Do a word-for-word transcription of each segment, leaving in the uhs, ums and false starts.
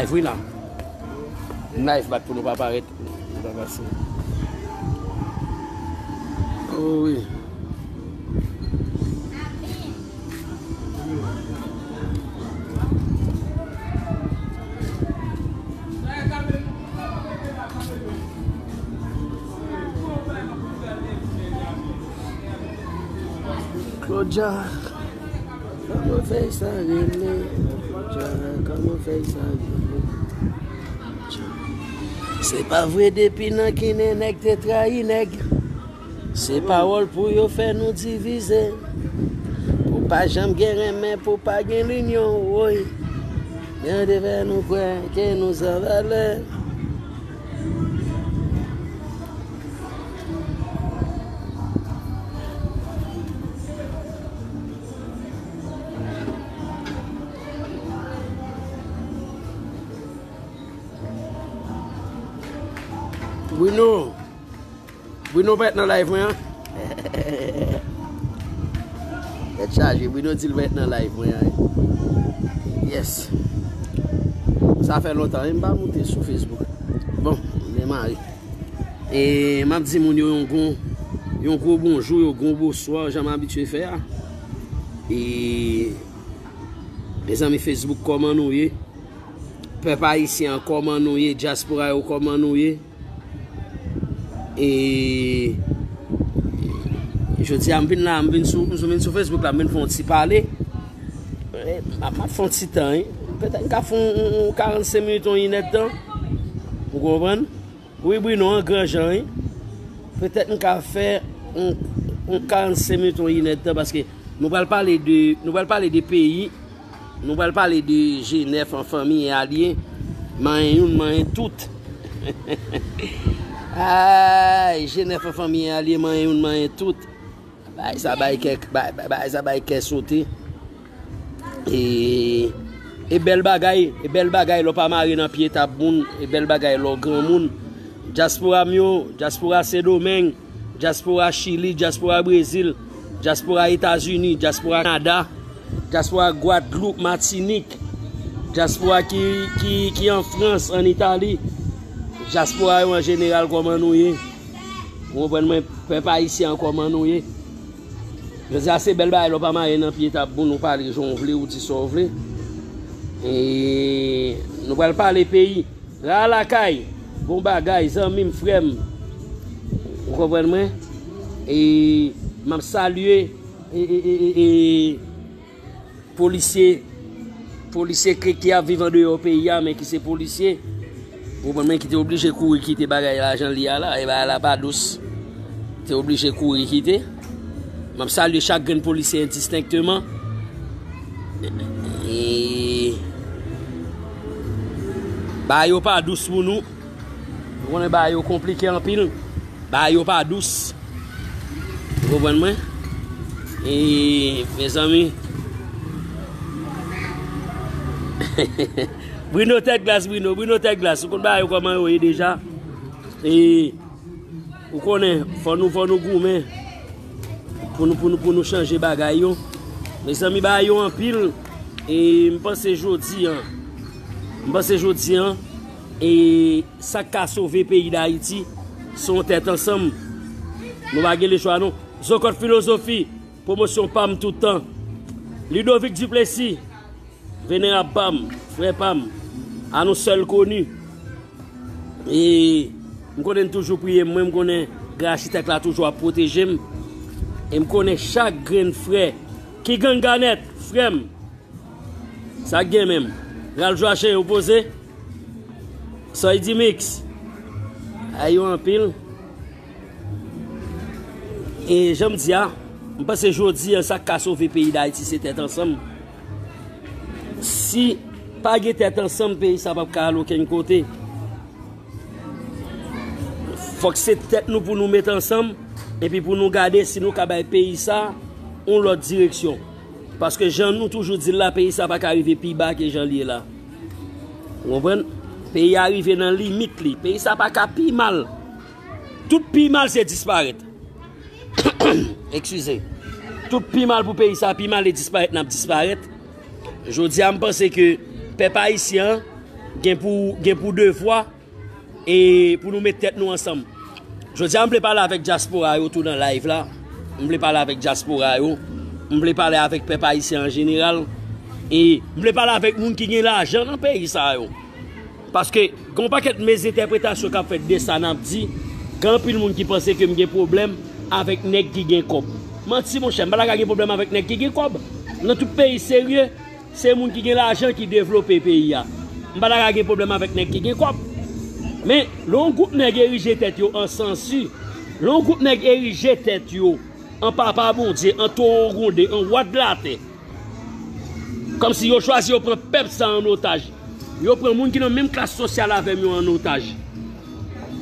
Live, wi, la. Live, bat pou nou pa parèt. Nou pa pase. Oh, wi. Claudia, kòman fèy sa rele? Claudia, kòman fèy sa rele? Se pa vre depi nan kinen nèg te trayi nèg. Se pawòl pou yo fè nou divize. Pou pa janm gen renmen, pou pa gen linyon, woy. Yo te fè nou kwè ke nou san valè. Bruno. Bruno pa t nan live mwen an. Tèt chaje, Bruno di l pa t nan live mwen an. Yes. Sa fè lontan, wi, m pa moute sou Facebook. Bon, m demare. E m ap di moun yo yon gwo, yon gwo bonjou, yon gwo bonswa, jan m abitye fè a. E mezanmi Facebook, kòman nou ye? Pèp ayisyen an, kòman nou ye? Dyaspora yo, kòman nou ye? E jodi a, m vin la, m vin sou, m vin sou Facebook la, m vin fè yon ti pale. E, m ap, m ap fè yon ti tan, wi. Petèt m ka fè yon, yon, yon karannsenk minit, yon inèdtan. Ou konprann? Wi, Bruno, an gran jan, wi. Petèt m ka fè yon, yon karannsenk minit, yon inèdtan, paske nou pral pale de, nou pral pale de peyi, nou pral pale de G nèf an fanmi e alye, manyen youn, manyen tout. Ay, G nèf an fanmi e alye, manyen youn, manyen tout. Bagay sa bay kè, bay, bay, bagay sa bay kè sote. E, e bèl bagay, e bèl bagay lè w pa mare nan pye tab moun, e bèl bagay lè w granmoun. Dyaspora m yo, dyaspora Sendomeng, dyaspora Chili, dyaspora Brezil, dyaspora Etazini, dyaspora Kanada, dyaspora Gwadloup, Matinik, dyaspora ki, ki, ki an Frans, an Itali, dyaspora yo an jeneral, kòman nou ye? Ou konprann mwen, pèp ayisyen an, kòman nou ye? Jodi a se bèl bagay lè w pa mare nan pye tab moun, ou pale jan w vle, ou di sa w vle. E nou pral pale peyi. Ra lakay, bon bagay, zanmi m, frè m. Ou konprann mwen? E m ap salye, e, e, e, e, e, polisye, polisye ki, ki ap viv andeyò peyi a, men ki se polisye, ou konprann, men ki te oblije kouri kite bagay la jan l ye a la, e bagay la pa dous. Te oblije kouri kite. M ap salye chak grenn polisye endistenkteman. E bagay yo pa dous pou nou. Ou konnen bagay yo konplike anpil. Bagay yo pa dous. Ou konprann mwen? E, mezanmi. Bruno tèt glas, Bruno. Bruno tèt glas. Ou konn bagay yo kòman yo ye deja. E, ou konnen, fò nou, fò nou goumen. Pou nou, pou nou, pou nou chanje bagay yo. Mezanmi, bagay yo anpil. E, m panse jodi a. M panse jodi a. E, sa k ka sove peyi Dayiti, se yon tèt ansanm. Nou pa gen lechwa non. Zokòt Filozofi, pwomosyon pa m tout tan. Ludovic Duplessis, venerab pa m, frè pa m, a nou sèl koni. E m konnen n toujou priye m, mwen m konnen Gran Achitèk la toujou ap pwoteje m. E m konnen chak grenn frè ki ganganèt, frè m, Sa k gen menm? Ralph Joachim, ou poze? Soy Dimix. Ay yo anpil. E jan m di a, m panse jodi a, sa k ka sove peyi Dayiti, se tèt ansanm. Si pa gen tèt ansanm, peyi sa p ap ka al okenn kote. Fòk se tèt nou pou nou met ansanm, epi pou nou gade si nou ka bay peyi sa yon lòt direksyon. Paske jan nou toujou di l la, peyi sa pa ka rive pi ba ke jan l ye la. Ou konprann? Peyi a rive nan limit li. Peyi sa pa ka pi mal. Tout pi mal se disparèt. Eskize. Tout pi mal pou peyi sa, pi mal e disparèt n ap disparèt. Jodi a, m panse ke pèp ayisyen an, gen pou, gen pou devwa e pou nou met tèt nou ansanm. Jodi a, m vle pale avèk dyaspora yo tou nan live la. M vle pale avèk dyaspora yo. M vle pale avèk pèp ayisyen an jeneral. E m vle pale avèk moun ki gen lajan nan peyi sa yo. Paske gen yon pakèt mezentèpretasyon k ap fèt de sa n ap di. Gen anpil moun ki panse ke m gen pwoblèm avèk nèg ki gen kòb. Manti, monchè, m pa ta ka gen pwoblèm avèk nèg ki gen kòb. Nan tout peyi serye, se moun ki gen lajan ki devlope peyi a. M pa ta ka gen pwoblèm avèk nèg ki gen kòb. Men, lè yon gwoup nèg erije tèt yo an sansi, lè yon gwoup nèg erije tèt yo an papa Bondye, an towo gwonde, an wa de latè, kòmsi yo chwazi yo pran pèp sa an otaj. Yo pran moun ki nan menm klas sosyal avè m yo an otaj.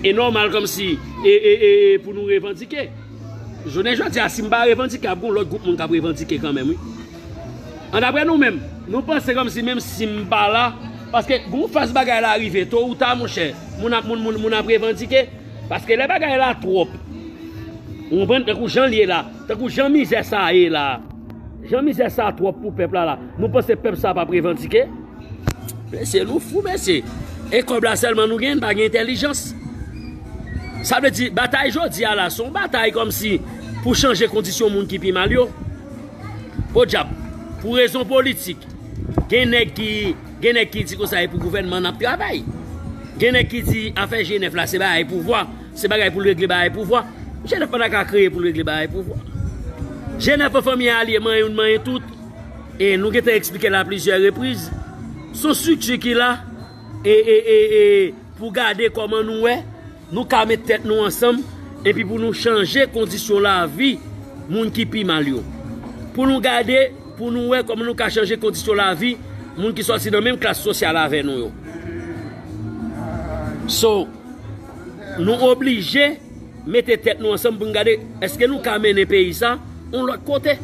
E nòmal kòmsi e, e, e, e pou nou revandike. Jounen jodi a, si m pa revandike, ap gen yon lòt gwoup moun k ap revandike kanmenm, wi. An daprè nou menm, nou panse kòmsi menm si m pa la, paske gen yon faz bagay la rive, to ou ta, monchè, moun ap, moun, moun, moun ap revandike. Paske lè bagay la twòp, ou konprann, tankou jan l ye la, tankou jan mizè sa ye la, jan mizè sa twòp pou pèp la la, nou panse pèp sa p ap revandike? Mesye, nou fou, mesye. E kòb la sèlman nou gen, n pa gen entèlijans. Sa vle di, batay jodi a la, se yon batay kòmsi pou chanje kondisyon moun ki pi mal yo. Podyab, pou rezon politik, gen nèg ki, gen nèg ki di konsa e pou gouvènman n ap travay. Gen nèg ki di afè G nèf la se bagay pouvwa, se bagay pou l regle bagay pouvwa. G nèf pa ta ka kreye pou l regle bagay pouvwa. G nèf an fanmi alye manyen youn manyen tout. E nou gentan eksplike l a plizyè repriz. Se yon estrikti ki la e, e, e, e pou gade kòman nou wè nou ka met tèt nou ansanm epi pou nou chanje kondisyon lavi moun ki pi mal yo. Pou nou gade, pou nou wè kòman nou ka chanje kondisyon lavi moun ki sòti nan menm klas sosyal avè nou yo. So, nou oblije mete tèt nou ansanm pou n gade èske nou ka mennen peyi sa yon lòt kote.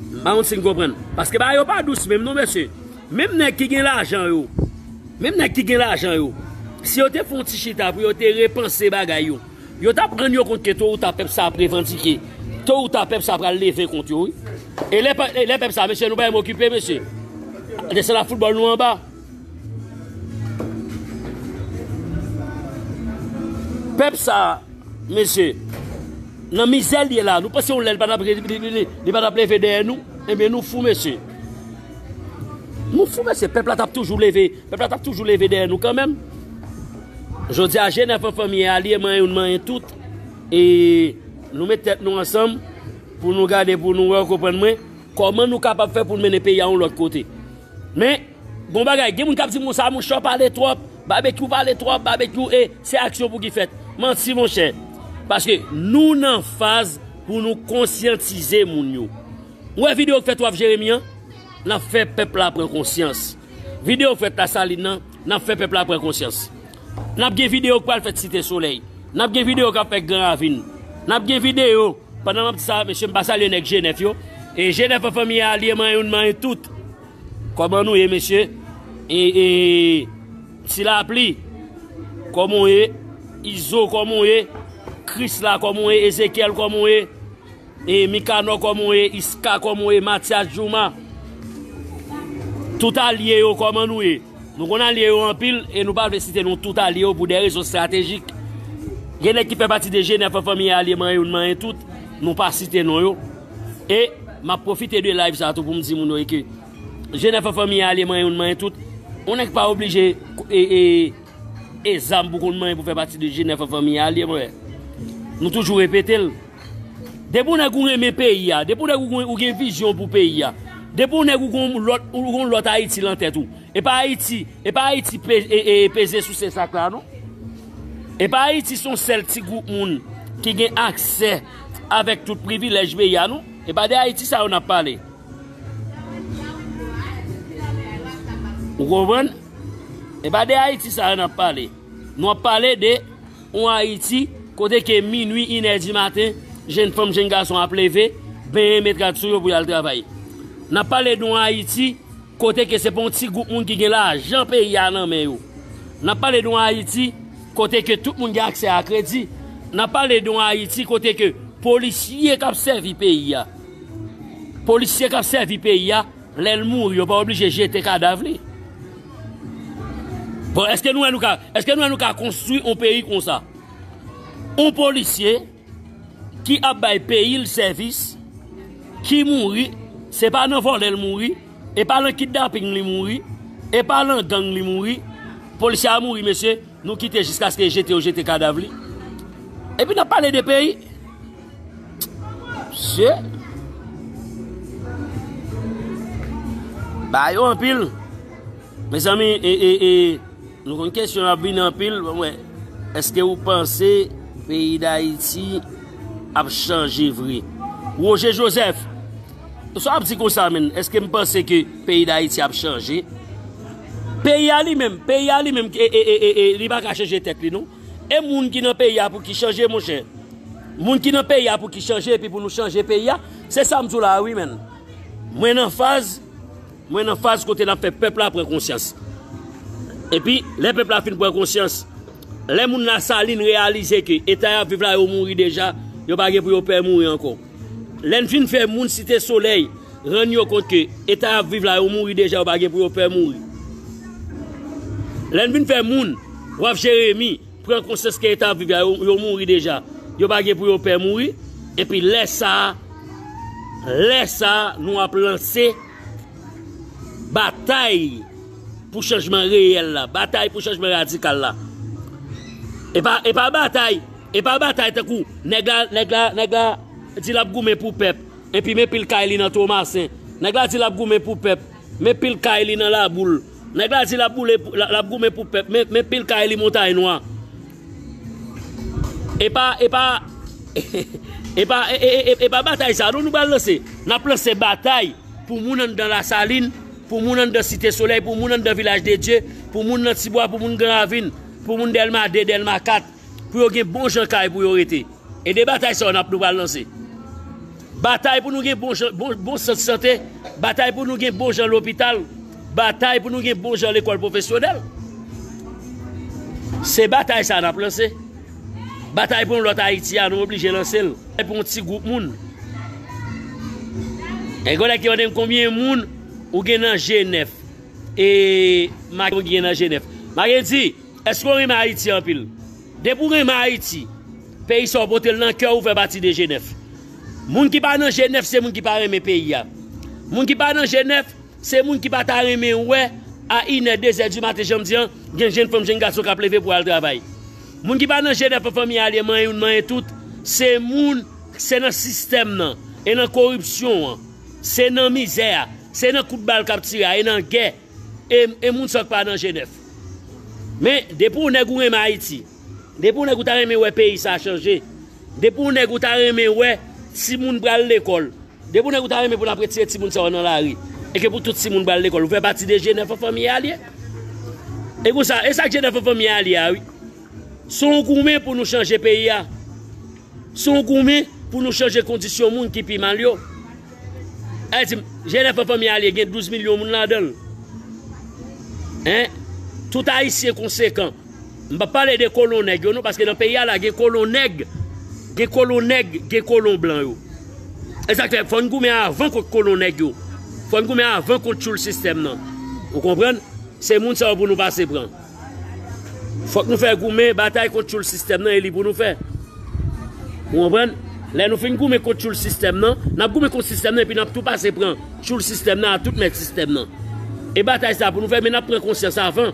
M pa konn si n konprann. Paske bagay yo pa dous menm non, mesye. Menm nèg ki gen lajan yo, menm nèg ki gen lajan yo, si yo te fè yon ti chita pou yo te repanse bagay yo, yo t ap rann yo kont ke to ou ta pèp sa ap revandike. To ou ta pèp sa pral leve kont yo, wi. E lè, e lè pèp sa, mesye, nou pa menm okipe, mesye. Desann ak foutbòl nou anba. Pèp sa, mesye, nan mizè l ye la, nou panse yon lè li pa t ap re-, li, li, li, li pa t ap leve dèyè nou? Ebyen, nou fou, mesye. Nou fou, mesye. Pèp la t ap toujou leve, pèp la t ap toujou leve dèyè nou kanmenm. Jodi a, G nèf an fanmi alye, manyen youn, manyen tout. E nou met tèt nou ansanm pou nou gade, pou nou wè, w konprann mwen, kòman nou kapab fè pou n mennen peyi a yon lòt kote. Men, gon bagay, gen moun k ap di m konsa, monchè, w pale twòp, Babekyou pale twòp, Babekyou, e se aksyon pou ki fèt. Manti, monchè. Paske nou nan faz pou nou konsyantize moun yo. Ou wè videyo k fèt Waf Jeremi an? N ap fè pèp la pran konsyans. Videyo k fèt Lasalin nan, n ap fè pèp la pran konsyans. N ap gen videyo k pral fèt Site Solèy. N ap gen videyo k ap fèt Gran Ravin. N ap gen videyo, pandan m ap di sa, mesye, m pa salye nèg G nèf yo. E G nèf an fanmi alye, manyen youn, manyen tout. Kòman nou ye, mesye? E, e, Ti Lapli, kòman w ye? Izo, kòman w ye? Krisla, kòman w ye? Ezekyèl, kòman w ye? E Mikanò, kòman w ye? Iska, kòman w ye? Matyas Jouma. Tout alye yo, kòman nou ye? Nou konn alye yo anpil e nou pa vle site non tout alye yo pou de rezon estratejik. Gen nèg ki fè pati de G nèf an fanmi alye manyen youn manyen tout, nou pa site non yo. E m ap pwofite de live sa tou pou m di moun yo ke G nèf an fanmi alye manyen youn manyen tout. Yon nèg pa oblije e, e, e zam pou konn manyen pou fè pati de G nèf an fanmi alye, mwen. Nou toujou repete l. Depi w nèg ou renmen peyi a, depi w nèg ou, ou gen vizyon pou peyi a, depi w nèg ou gen yon lòt, ou gen yon lòt Ayiti lan tèt ou. E pa Ayiti, e pa Ayiti pe-, e, e, peze sou se sak la, non. E pa Ayiti se yon sèl ti gwoup moun ki gen aksè avèk tout privilèj peyi a, non. E pa de Ayiti sa yo n ap pale. Ou konprann? E pa de Ayiti sa yo n ap pale. Nou ap pale de yon Ayiti kote ke minwi, inè di maten, jenn fanm, jenn gason ap leve, benyen, met rad sou yo pou y al travay. N ap pale de yon Ayiti kote ke se pa yon ti gwoup moun ki gen lajan peyi a nan men yo. N ap pale de yon Ayiti kote ke tout moun gen aksè a kredi. N ap pale de yon Ayiti kote ke polisye k ap sèvi peyi a, polisye k ap sèvi peyi a, lè l mouri, yo pa oblije jete kadav li. Bon, èske nou wè nou ka, èske nou wè nou ka konstwi yon peyi konsa? Yon polisye ki ap bay peyi l sèvis, ki mouri, se pa nan vòlè l mouri, e pa nan kidnaping li mouri, e pa nan gang li mouri. Polisye a mouri, mesye, nou kite jiskaske jete yo jete kadav li. Epi n ap pale de peyi. Mesye. Ba yo anpil. Mezanmi, e, e, e, nou konn kesyon ap vini anpil, bon, mwen, èske ou panse peyi Dayiti ap chanje vre? Roger Joseph, sa ap di konsa, menn, èske m panse ke peyi Dayiti ap chanje? Peyi a li menm, peyi a li menm, e, e, e, e, e, li pa ka chanje tèt li, non. E moun ki nan peyi a pou ki chanje, monchè. Moun ki nan peyi a pou ki chanje, epi pou nou chanje peyi a, se sa m di w la, wi, menn. Mwen nan faz, mwen nan faz kote n ap fè pèp la pran konsyans. Epi, lè pèp la fin pran konsyans, lè moun Lasalin reyalize ke eta y ap viv la yo mouri deja, yo pa gen pou yo pè mouri ankò. Lè n fin fè moun Site Solèy rann yo kont ke eta y ap viv la yo mouri deja, yo pa gen pou yo pè mouri. Lè n fin fè moun Waf Jeremi pran konsyans ke eta y ap viv la yo, yo mouri deja, yo pa gen pou yo pè mouri. Epi lè sa a, lè sa a, nou ap lanse batay pou chanjman reyèl la, batay pou chanjman radikal la. E pa, e pa batay, e pa batay tankou nèg la, nèg la, nèg la di l ap goumen pou pèp, epi men pil kay li nan Tomasen. Nèg la di l ap goumen pou pèp, men pil kay li nan Laboul. Nèg la di l ap boule pou, l ap goumen pou pèp, men, men pil kay li Montay Nwa. E pa, e pa, e pa, e, e, e, e pa batay sa, non, nou pral lanse. N ap lanse batay pou moun anndan Lasalin, pou moun anndan Site Solèy, pou moun anndan Vilaj de Dye, pou moun nan Tibwa, pou moun Gran Ravin, pou moun Dèlma de, Dèlma kat, pou yo gen bon jan kay pou yo rete. E de batay sa yo n ap nou pral lanse. Batay pou nou gen bon, jan- bon, bon sant sante, batay pou nou gen bon jan lopital, batay pou nou gen bon jan lekòl pwofesyonèl. Se batay sa n ap lanse. Batay pou yon lòt Ayiti a, nou oblije lanse l. Pou yon ti gwoup moun. E gen lè ki mande m konbyen moun ou gen nan G nèf. E Makendy gen nan G nèf. Makendy, èske w renmen Ayiti anpil? Depi w renmen Ayiti, peyi sa w pote l nan kè w, ou fè pati de G nèf. Moun ki pa nan G nèf, se moun ki pa renmen peyi a. Moun ki pa nan G nèf, se moun ki pa ta renmen wè a inè, dezè di maten, jan m di an, gen jenn fanm, jenn gason k ap leve pou al travay. Moun ki pa nan G nèf an fanmi a, li manyen youn, manyen tout, se moun, se nan sistèm nan, e nan koripsyon an, se nan mizè a, se nan kout bal k ap tire a, e nan gè, e, e moun sa k pa nan G nèf. Men, depi w nèg ou renmen Ayiti, depi w nèg ou ta renmen wè peyi sa a chanje, depi w nèg ou ta renmen wè timoun pral lekòl, depi w nèg ou ta renmen pou n ap retire timoun sa yo nan lari, e ke pou tout timoun pral lekòl, ou fè pati de G nèf an fanmi a li ye. E konsa, e sa k G nèf an fanmi a li a, wi. Se yon goumen pou nou chanje peyi a. Se yon goumen pou nou chanje kondisyon moun ki pi mal yo. E di m, G nèf an fanmi a li ye, gen douz milyon moun ladan l. Hein? Tout Ayisyen konsekan. M p ap pale de kolon nèg yo non, paske nan peyi a la gen kolon nèg, gen kolon nèg, gen kolon blan yo. E sa k fè, fò n goumen avan kont kolon nèg yo. Fò n goumen avan kont tchoul sistèm nan. Ou konprann? Se moun sa yo pou nou pase pran. Fòk nou fè goumen, batay kont tchoul sistèm nan, e li pou nou fè. Ou konprann? Lè nou fin goumen kont tchoul sistèm nan, n ap goumen kont sistèm nan, epi n ap tou pase pran tchoul sistèm nan a tout mèt sistèm nan. E batay sa pou nou fè, men n ap pran konsyans avan.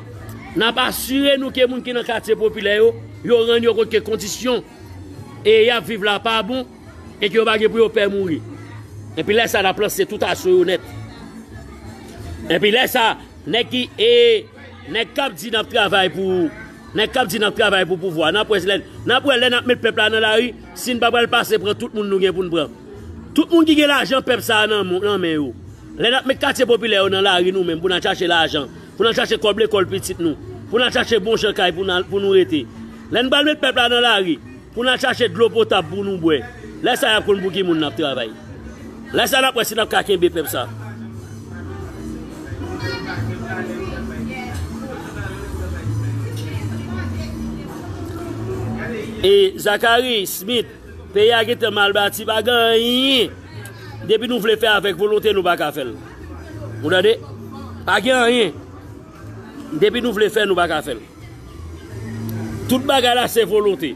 N ap asire nou ke moun ki nan katye popilè yo, yo rann yo kont ke kondisyon e y ap viv la pa bon, e ke yo pa gen pou yo pè mouri. Epi lè sa, n ap lanse tout aso yo nèt. Epi lè sa, nèg ki, e, nèg k ap di n ap travay pou, nèg k ap di n ap travay pou pouvwa, n ap wè lè, n ap wè lè n ap met pèp la nan lari, si n pa pral pase pran tout moun nou gen pou n pran. Tout moun ki gen lajan pèp sa a nan, nan men yo. Lè n ap met katye popilè yo nan lari nou menm pou n al chache lajan, pou n al chache kòb lekòl pitit nou, pou n al chache bon jan kay pou n al, pou nou rete. Lè n pral met pèp la nan lari, pou n al chache dlo potab pou nou bwè. Lè sa y ap konn pou ki moun n ap travay. Lè sa n ap wè si n ap ka kenbe pèp sa. E Zachary Smith, peyi a gentan mal bati, pa gen anyen. Depi nou vle fè avèk volonte, nou pa ka fè l. Ou tande? Pa gen anyen. Depi nou vle fè, nou pa ka fè l. Tout bagay la se volonte.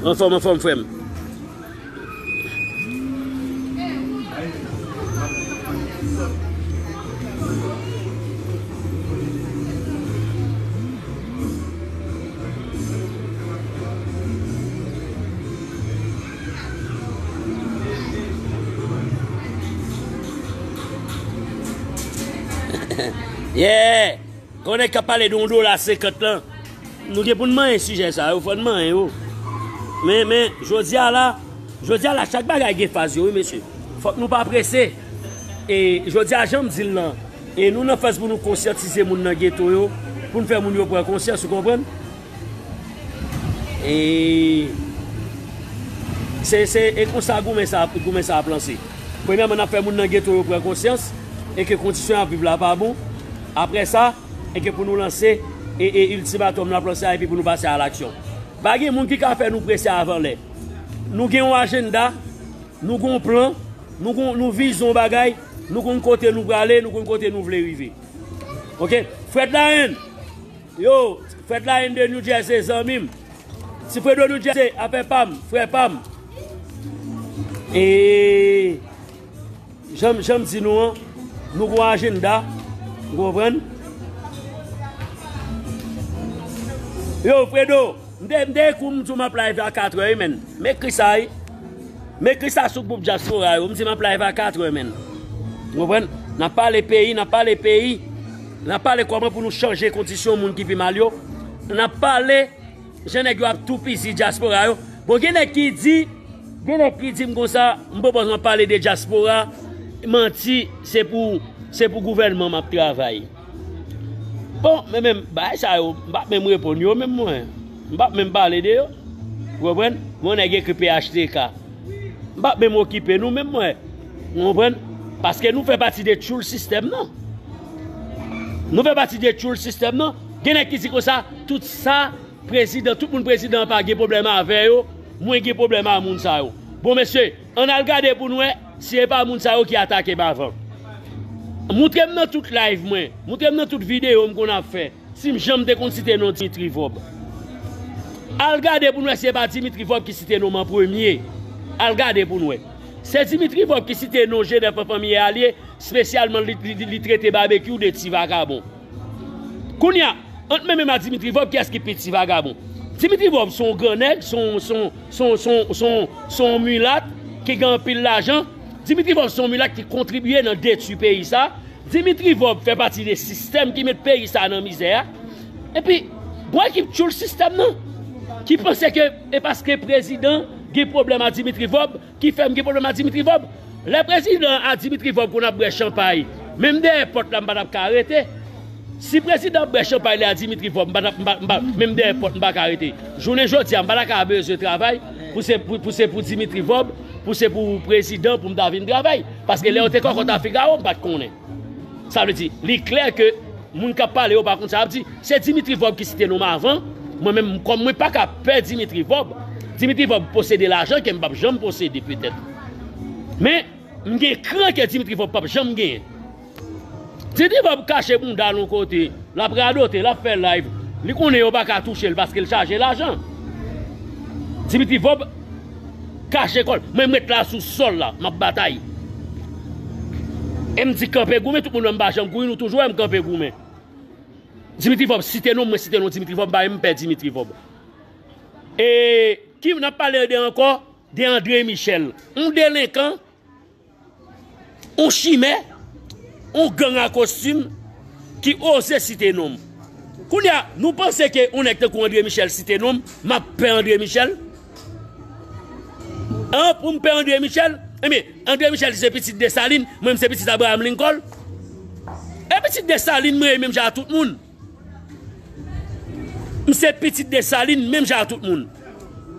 Anfòm, anfòm, frè m. Yeah! Konnen k ap pale de yon dola senkant lan. Nou gen pou n manyen sijè sa yo, fò n manyen yo. Men, men, jodi a la, jodi a la, chak bagay gen faz yo, wi, mesye. Fòk nou pa prese. E jodi a, jan m di l lan, e nou nan faz pou nou konsyantize moun nan geto yo, pou n fè moun yo pran konsyans, ou konprann? E se, se, e konsa goumen sa, goumen sa ap lanse. Premyèman, n ap fè moun nan geto yo pran konsyans e ke kondisyon y ap viv la pa bon. Apre sa, e ke pou nou lanse e, e iltimatòm n ap lanse a, epi pou nou pase a laksyon. Pa gen moun ki ka fè nou prese avan lè. Nou gen yon ajanda, nou gen yon plan, nou gen, nou vize yon bagay, nou konn kote nou prale, nou konn kote nou vle rive. Oke? Fred Larenn, yo, Fred Larenn de New Jersey, zanmi m. Ti Fredo New Jersey, afè pa m, frè pa m. E jan, jan m di nou an, nou gon ajanda, ou konprann? Yo, Fredo, m te, m te ekou m di w m ap live a katrè, wi, menn. M ekri sa, wi. M ekri sa sou gwoup dyaspora yo. M di m ap live a katrè, menn. Ou konprann? N ap pale peyi, n ap pale peyi. N ap pale kòman pou nou chanje kondisyon moun ki pi mal yo. N ap pale jan nèg yo ap toupizi dyaspora yo. Bon, gen nèg ki di, gen nèg ki di m konsa, m poko pale de dyaspora, manti, se pou, se pou gouvènman m ap travay. Bon, men menm, bagay sa yo, m p ap menm reponn yo, menm mwen. M p ap menm pale de yo. Ou konprann? Mwen, nèg ekri P H T K. M p ap menm okipe nou, menm mwen. Ou konprann? Paske nou fè pati de tchoul sistèm nan. Nou fè pati de tchoul sistèm nan. Gen nèg ki di konsa, tout sa, prezidan, tout moun prezidan an pa gen pwoblèm avè yo, mwen gen pwoblèm a moun sa yo. Bon, mesye, ann al gade pou n wè si e pa moun sa yo ki atake m avan. Moutre m nan tout live mwen, moutre m nan tout videyo m konn ap fè, si m janm te konn site non Dimitri Vorbe. Al gade pou n wè si e pa Dimitri Vorbe ki site non m an premye. Al gade pou n wè. Se Dimitri Vorbe ki site non G nèf an fanmi a l ye, espesyalman li, li, li, li trete Babekyou de ti vagabon. Kounye a, ant mwen menm a Dimitri Vorbe, kiyès ki pi ti vagabon? Dimitri Vorbe se yon gran nèg, se yon, se yon, se yon, se yon, se yon, se yon milat ki gen anpil lajan. Dimitri Vorbe se yon milat ki kontribye nan detwi peyi sa. Dimitri Vorbe fè pati de sistèm ki met peyi sa nan mizè a. Epi, gon ekip tchoul sistèm nan ki panse ke e paske prezidan gen pwoblèm a Dimitri Vorbe, ki fè m gen pwoblèm a Dimitri Vorbe. Lè prezidan a Dimitri Vorbe konn ap bwè chanpay, menm dèyè pòt la m pa t ap ka rete. Si prezidan ap bwè chanpay lè a Dimitri Vorbe, m pa t ap, m pa, m pa, menm dèyè pòt m pa ka rete. Jounen jodi a, m pa ta ka bezwen travay pou se, pou, pou se pou Dimitri Vorbe, pou se pou prezidan, pou m ta vin travay. Paske lè yo te kòkòt a Figawo, m pa t konnen. Sa vle di, li klè ke moun k ap pale yo pa konn sa y ap di. Se Dimitri Vorbe ki site non m avan. Mwen menm, kòm mwen pa ka pè Dimitri Vorbe, Dimitri Vorbe posede lajan ke m p ap janm posede petèt. Men, m gen kran ke Dimitri Vorbe p ap janm genyen. Dimitri Vorbe kache bounda l yon kote, l ap radote, l ap fè live. Li konnen yo pa ka touche l paske l chaje lajan. Dimitri Vorbe kache kò l. Mwen, m ret la sou sòl la, m ap batay. E m di kanpe goumen, tout moun wè m pa janm kouri, nou toujou wè m kanpe goumen. Dimitri Vorbe site non, mwen site non Dimitri Vorbe, m pa menm pè Dimitri Vorbe. E ki n ap pale de ankò? De André Michel. Yon delenkan, yon chimè, yon gang a kostim ki oze site non m. Kounye a, nou panse ke yon nèg tankou André Michel site non m, m ap pè André Michel? An, pou m pè André Michel? Ebyen, André Michel se pitit Desalin, mwen m se pitit Abraham Lincoln. E pitit Desalin mwen ye menm jan a tout moun. M se pitit Desalin menm jan a tout moun.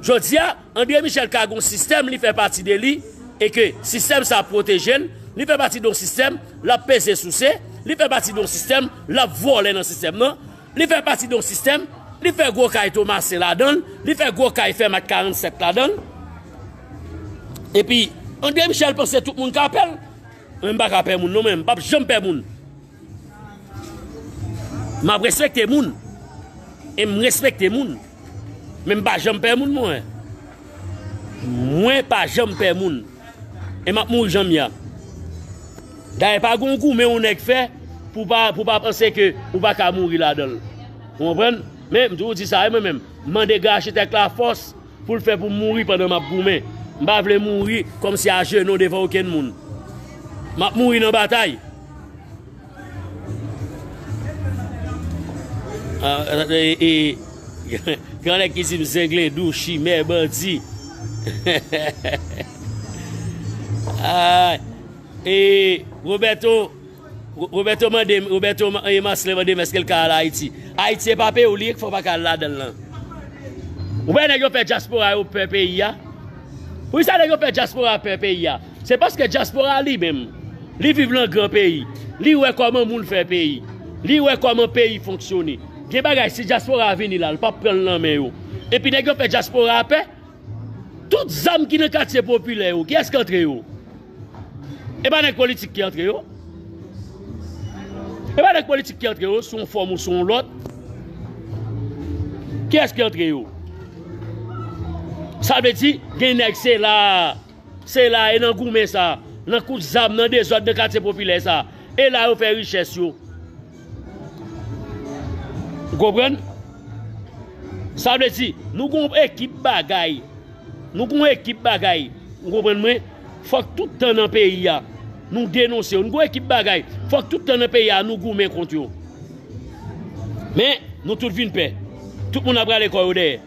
Jodi a, André Michel ka gon sistèm, li fè pati de li, e ke sistèm sa ap pwoteje l, li fè pati de yon sistèm, l ap peze souse, li fè pati de yon sistèm, l ap vòlè nan sistèm nan, li fè pati de yon sistèm, li fè gwo kay Tomasen ladan l, li fè gwo kay Fèmat karannsèt ladan l. Epi, André Michel panse tout moun ka pè l. Mwen m pa ka pè moun non, men m p ap janm pè moun. M ap respekte moun. E m respekte moun. Men m pa janm pè moun, mwen. Mwen pa janm pè moun. E m ap mouri jan m ye a. Dayè, pa gen yon goumen yon nèg fè pou pa, pou pa panse ke ou pa ka mouri ladan l. Ou konprann? Men, m toujou di sa, wi, mwen menm. M mande Gran Achitèk la fòs pou l fè pou m mouri pandan m ap goumen. M pa vle mouri kòmsi ajenou devan okenn moun. M ap mouri nan batay. Ah, e, e, e, gran nèg ki di m zenglen, dou, chimè, bandi. Ah, e, Roberto, Ro-, Roberto mande m, Roberto Ma-, e, Marcelin mande m èske l ka al Ayiti. Ayiti e pa peyi w li ye, k fè w pa ka al ladan l lan. Ou wè nèg yo fè dyaspora yo pè peyi a? Poukisa nèg yo fè dyaspora pè peyi a? Se paske dyaspora li menm, li viv nan gran peyi. Li wè kòman moun fè peyi. Li wè kòman peyi fonksyone. Gen bagay, si dyaspora a vini la, l p ap pran l nan men yo. Epi nèg yo fè dyaspora a pè. Tout zam ki nan katye popilè yo, kiyès ki antre yo? E pa nèg politik ki antre yo? E pa nèg politik ki antre yo, sou yon fòm ou sou yon lòt? Kiyès ki antre yo? Sa vle di, gen nèg se la, se la, e nan goumen sa, nan kout zam, nan dezòd, nan katye popilè sa, e la yo fè richès yo. Ou konprann? Sa vle di, nou gon ekip bagay. Nou gon ekip bagay. Ou konprann mwen? Fòk tout tan nan peyi a, nou denonse yo. Nou gon ekip bagay. Fòk tout tan nan peyi a, nou goumen kont yo. Men, nou tout vin pè. Tout moun ap rale kò yo dèyè.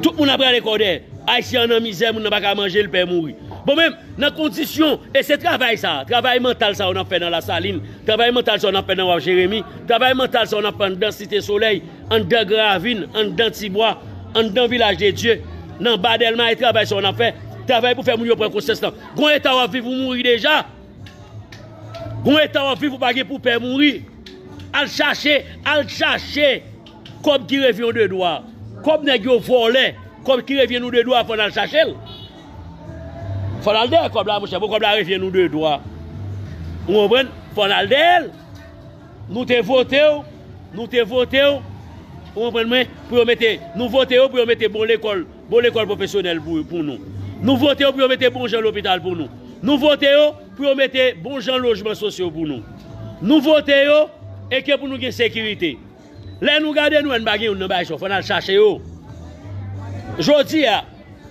Tout moun ap rale kò dèyè. Ayisyen an nan mizè, moun nan pa ka manje, l pè mouri. Bon, men, nan kondisyon, e se travay sa, travay mantal sa yo n ap fè nan Lasalin, travay mantal sa yo n ap fè nan Waf Jeremi, travay mantal sa yo n ap fè anndan Site Solèy, anndan Gran Ravin, anndan Tibwa, anndan Vilaj de Dye, nan Ba Dèlma, e travay sa yo n ap fè, travay pou fè moun yo pran konsyans lan. Gon eta w ap viv ou mouri deja. Gon eta w ap viv ou pa gen pou pè mouri. Al chache, al chache kòb ki revyen w de dwa. Kòb nèg yo vòlè, kòb ki revyen nou de dwa, fò n al chache l. Fò n al dèyè kòb la, monchè, bon, kòb la revyen nou de dwa. Ou konprann? Fò n al dèyè l. Nou te vote w, nou te vote w, ou konprann mwen, pou yo mete, nou vote yo pou yo mete bon lekòl, bon lekòl pwofesyonèl pou, pou nou. Nou vote yo pou yo mete bon jan lopital pou nou. Nou vote yo pou yo mete bon jan lojman sosyo pou nou. Nou vote yo e ke pou nou gen sekirite. Lè nou gade nou wè n pa gen youn nan bagay sa yo, fò n al chache yo. Jodi a,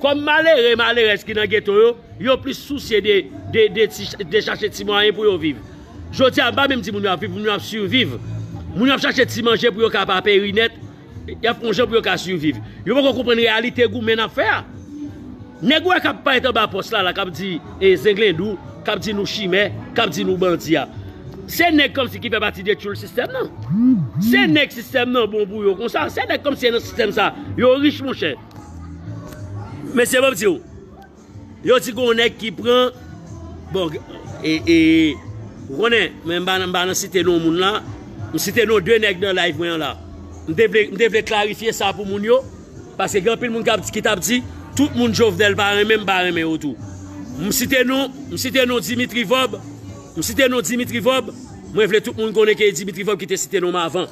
kòm malere, malerèz ki nan geto yo, yo plis sousye de, de, de, ti, de chache ti mwayen pou yo viv. Jodi a, m pa menm di moun yo ap viv, moun yo ap siviv. Moun yo ap chache ti manje pou yo ka pa peri nèt, y ap fè yon jan pou yo ka siviv. Yo poko konprann reyalite goumen n ap fè a. Nèg ou wè k ap parèt anba pòs la, la, k ap di, e, Zenglendou, k ap di nou chimè, k ap di nou bandi a. Se nèg kòmsi ki fè pati de tchoul sistèm nan. Se nèg sistèm nan bon pou yo konsa. Se nèg kòmsi nan sistèm sa, yo rich, monchè. Mesye, ban m di w. Yo di gon nèg ki pran, bon, e, e, ou konnen, men m pa, m pa nan site non moun la. M site non de nèg nan live mwen an la. M te vle, m te vle klarifye sa pou moun yo. Paske gen anpil moun k ap, ki t ap di, tout moun Jovenel pa renmen, m pa renmen yo tou. M site non, m site non Dimitri Vorbe. M site non Dimitri Vorbe. Mwen vle tout moun konnen ke Dimitri Vorbe ki te site non m avan.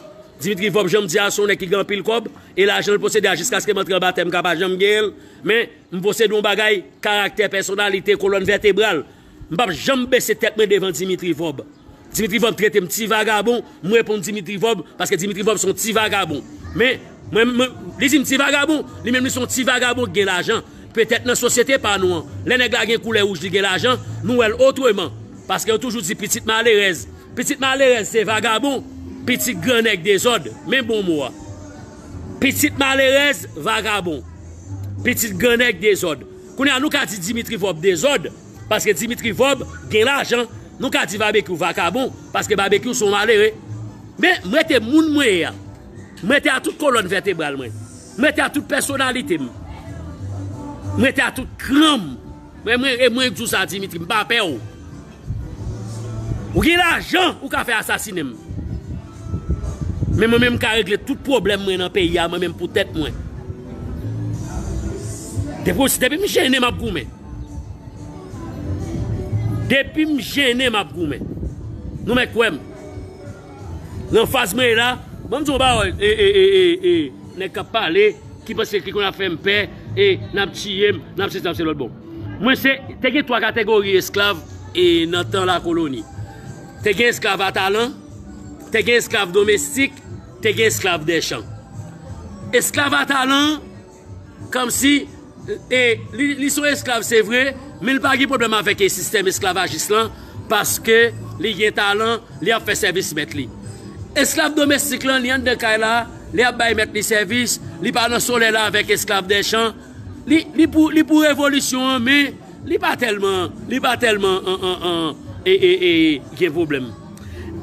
Dimitri Vorbe, jan m di a, se yon nèg ki gen anpil kòb, e lajan l posede a jiskaske m antre anba tè m ka pa janm genyen l. Men, m posede yon bagay, karaktè, pèsonalite, kolòn vètebral. M p ap janm bese tèt mwen devan Dimitri Vorbe. Dimitri Vorbe trete m ti vagabon, m reponn Dimitri Vorbe, paske Dimitri Vorbe se yon ti vagabon. Men, mwen, mwen, li di m ti vagabon, li menm li se yon ti vagabon ki gen lajan. Petèt nan sosyete pa nou an, lè nèg la gen koulè wouj, li gen lajan, nou wè l otreman. Paske yo toujou di pitit malerèz. Pitit malerèz se vagabon, pitit gran nèg dezòd. Men bon mo a. Pitit malerèz, vagabon. Pitit gran nèg dezòd. Kounye a, nou ka di Dimitri Vorbe dezòd, paske Dimitri Vorbe gen lajan. Nou ka di Babekyou vakabon, paske Babekyou se yon malere. Men, m rete moun mwen ye a. M rete a tout kolòn vètebral mwen. M rete a tout pèsonalite m. M rete a tout kran m. Mwen, mwen, e mwen k di w sa, Dimitri, m pa pè w. Ou gen lajan, ou ka fè asasinen m. Men mwen menm, m ka regle tout pwoblèm mwen nan peyi a, mwen menm pou tèt mwen. Depi, depi m jennen, m ap goumen. Depi m jennen, m ap goumen. Nou mèt kwè m. Nan faz mwen ye la, ban m di yon pawòl, e, e, e, e, e, nèg k ap pale, ki panse ki konn ap fè m pè, e, n ap tiye m, n ap se sa, n ap se lòt. Bon, mwen se, te gen twa kategori esklav, e, nan tan lakoloni. Te gen esklav a talan, te gen esklav domestik, te gen esklav dèchan. Esklav a talan, kòmsi, e, li, li se yon esklav, se vre, men li pa gen pwoblèm avèk, e, sistèm esklavajis lan, paske li gen talan, li ap fè sèvis mèt li. Esklav domestik lan, li anndan kay la, li ap bay mèt li sèvis, li pa nan solèy la avèk esklav dèchan. Li, li pou, li pou revolisyon an, men li pa tèlman, li pa tèlman, an, an, an, e, e, e, gen pwoblèm.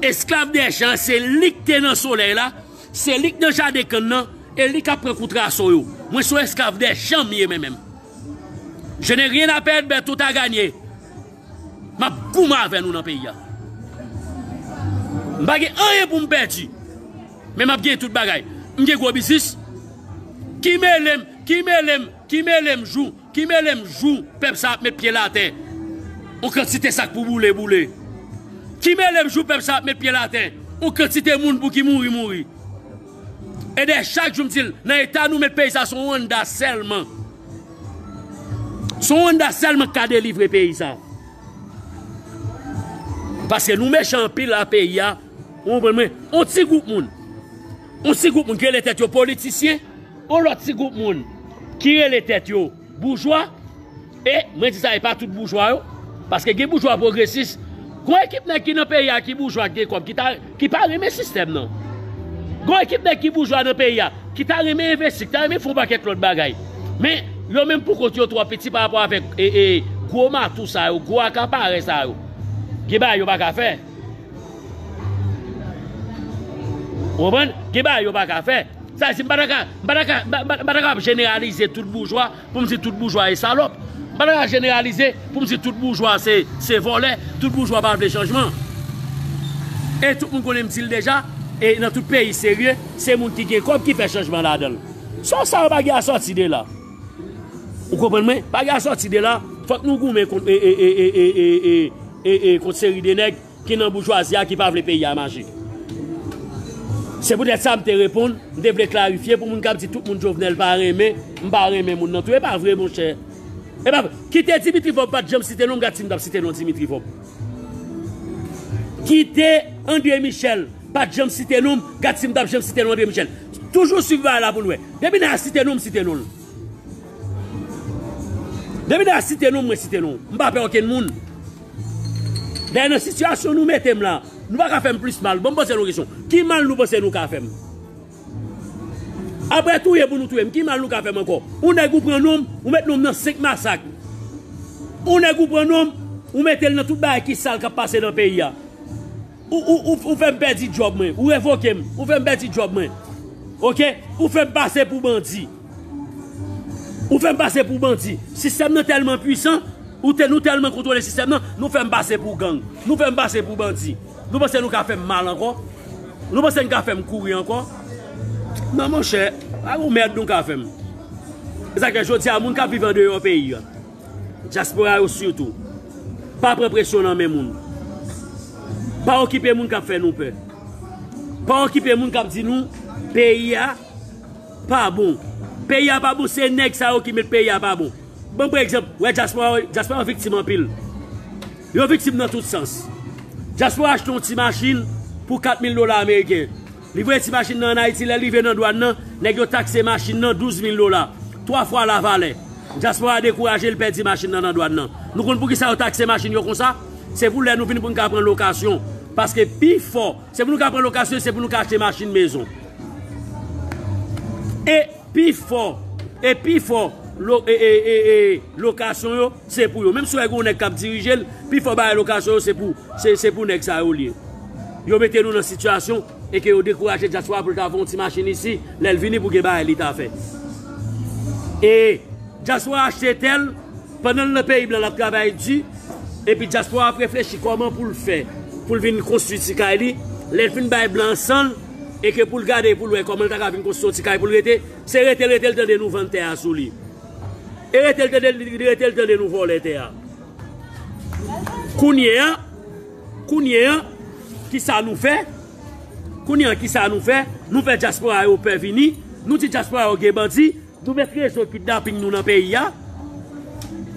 Esklav dèchan, se li k te nan solèy la, se li k nan jaden kann nan, e li k ap pran kout raso yo. Mwen se yon esklav dèchan m ye, mwen menm. Je n'ai rien à perdre, mais tout à gagner. M ap goumen avè nou nan peyi a. M pa gen anyen pou m pèdi. Men m ap gen tout bagay. M gen gwo biznis. Ki mele m, ki mele m, ki mele m jou, ki mele m jou pèp sa ap met pye l atè. Yon kantite sa k pou boule, boule. Ki mele m jou pèp sa ap met pye l atè. Yon kantite moun pou ki mouri, mouri. E dèyè chak jou m di l, nan eta nou met peyi sa, se yon Honda sèlman. Se yon Honda sèlman k ka delivre peyi sa. Paske nou mechan anpil a peyi a, ou konprann mwen? On ti gwoup moun. On ti gwoup moun ki rele tèt yo politisyen, on lòt ti gwoup moun ki rele tèt yo boujwa, e mwen di sa, e pa tout boujwa yo, paske gen boujwa pwogresis. Gon ekip nèg ki nan peyi a ki boujwa, ki gen kòb, ki ta, ki pa renmen sistèm nan. Gon ekip nèg ki boujwa nan peyi a, ki ta renmen envesti, ki ta renmen fè yon pakèt lòt bagay. Men, yo menm pou kont yo twò piti pa rapò avèk, e, e, gwo matou sa yo, gwo akaparè sa yo. Gen bagay yo pa ka fè. Ou konprann? Gen bagay yo pa ka fè. Sa vle di, m pa ta ka, m pa ta ka, m pa, m pa, m pa ta ka ap jeneralize tout boujwa pou m di tout boujwa e salòp. M pa ta ka jeneralize pou m di tout boujwa se, se vòlè, tout boujwa pa vle chanjman. E tout moun konnen m di l deja, e nan tout peyi serye, se moun ki gen kòb ki fè chanjman ladan l. Sa, sa yo pa gen a sòti de la. Ou konprann mwen? Pa gen a sòti de la. Fòk nou goumen kont, e, e, e, kont seri de nèg ki nan boujwazi a ki pa vle peyi a mache. Se poutèt sa m te reponn, m te vle klarifye pou moun k ap di tout moun Jovenel pa renmen, m pa renmen moun nan tou. E pa vre, monchè. E pa vre. Kite Dimitri Vorbe pa t janm site non m, gad si m t ap site non Dimitri Vorbe. Kite André Michel pa t janm site non m, gad si m t ap janm site non André Michel. Toujou swiv bagay la pou n wè. Depi nèg la site non m, m site non l. Depi nèg la site non m, mwen site non l. M pa pè okenn moun. Dayè, nan sitiyasyon nou mete m la, nou pa ka fè m plis mal. Bon, m poze nou kesyon. Ki mal nou panse nou ka fè m? Apre touye pou nou touye m, ki mal nou ka fè m ankò? Yon nèg ou pran non m, ou met non m nan senk masak. Yon nèg ou pran non m, ou mete l nan tout bagay ki sal k ap pase nan peyi a. Ou, ou, ou, ou fè m pèdi djòb mwen, ou revoke m, ou fè m pèdi djòb mwen. Oke? Ou fè m pase pou bandi. Ou fè m pase pou bandi. Sistèm nan tèlman pwisan, ou te, nou tèlman kontwole sistèm nan, nou fè m pase pou gang. Nou fè m pase pou bandi. Nou panse nou ka fè m mal ankò? Nou panse n ka fè m kouri ankò? Non, monchè, pa gon mèd nou ka fè m. Se sa k fè jodi a, moun k ap viv andeyò peyi a, dyaspora yo sitou, pa pran presyon nan men moun. Pa okipe moun k ap fè nou pè. Pa okipe moun k ap di nou peyi a pa bon. Peyi a pa bon, se nèg sa yo ki met peyi a pa bon. Ban m pran egzanp, wè dyaspora, dyaspora yo viktim anpil. Yo viktim nan tout sans. Dyaspora achte yon ti machin pou kat mil dola ameriken. Li voye ti machin nan ann Ayiti, lè l rive nan dwàn nan, nèg yo takse machin nan douz mil dola. Twa fwa lavalè. Dyaspora dekouraje, l pèdi machin nan nan dwàn nan. Nou konn poukisa yo takse machin yo konsa? Se pou lè nou vin pou n ka pran lokasyon. Paske pifò, se pou nou ka pran lokasyon, se pou nou ka achte machin, mezon. E pifò, e pifò, lo-, e, e, e, e, lokasyon yo, se pou yo. Menm si w wè gen yon nèg k ap dirije l, pifò bagay lokasyon yo, se pou, se, se pou nèg sa yo l ye. Yo mete nou nan sitiyasyon e ke yo dekouraje dyaspora pou l ta fè yon ti machin isi, lè l vini pou gen bagay li ta fè. E dyaspora achte tè l, pandan l nan peyi blan l ap travay di, epi dyaspora ap reflechi kòman pou l fè, pou l vin konstwi ti kay li, lè l fin bay blan an san l, e ke pou l gade pou l wè kòman l ta ka vin konstwi yon ti kay pou l rete, se rete l, rete l tande nou vann tè a sou li. E rete l tande, rete l tande nou vòlè tè a. Kounye a, kounye a, kisa nou fè? Kounye a, kisa nou fè? Nou fè dyaspora yo pè vini. Nou di dyaspora yo gen bandi. Nou met rezo kidnaping nou nan peyi a.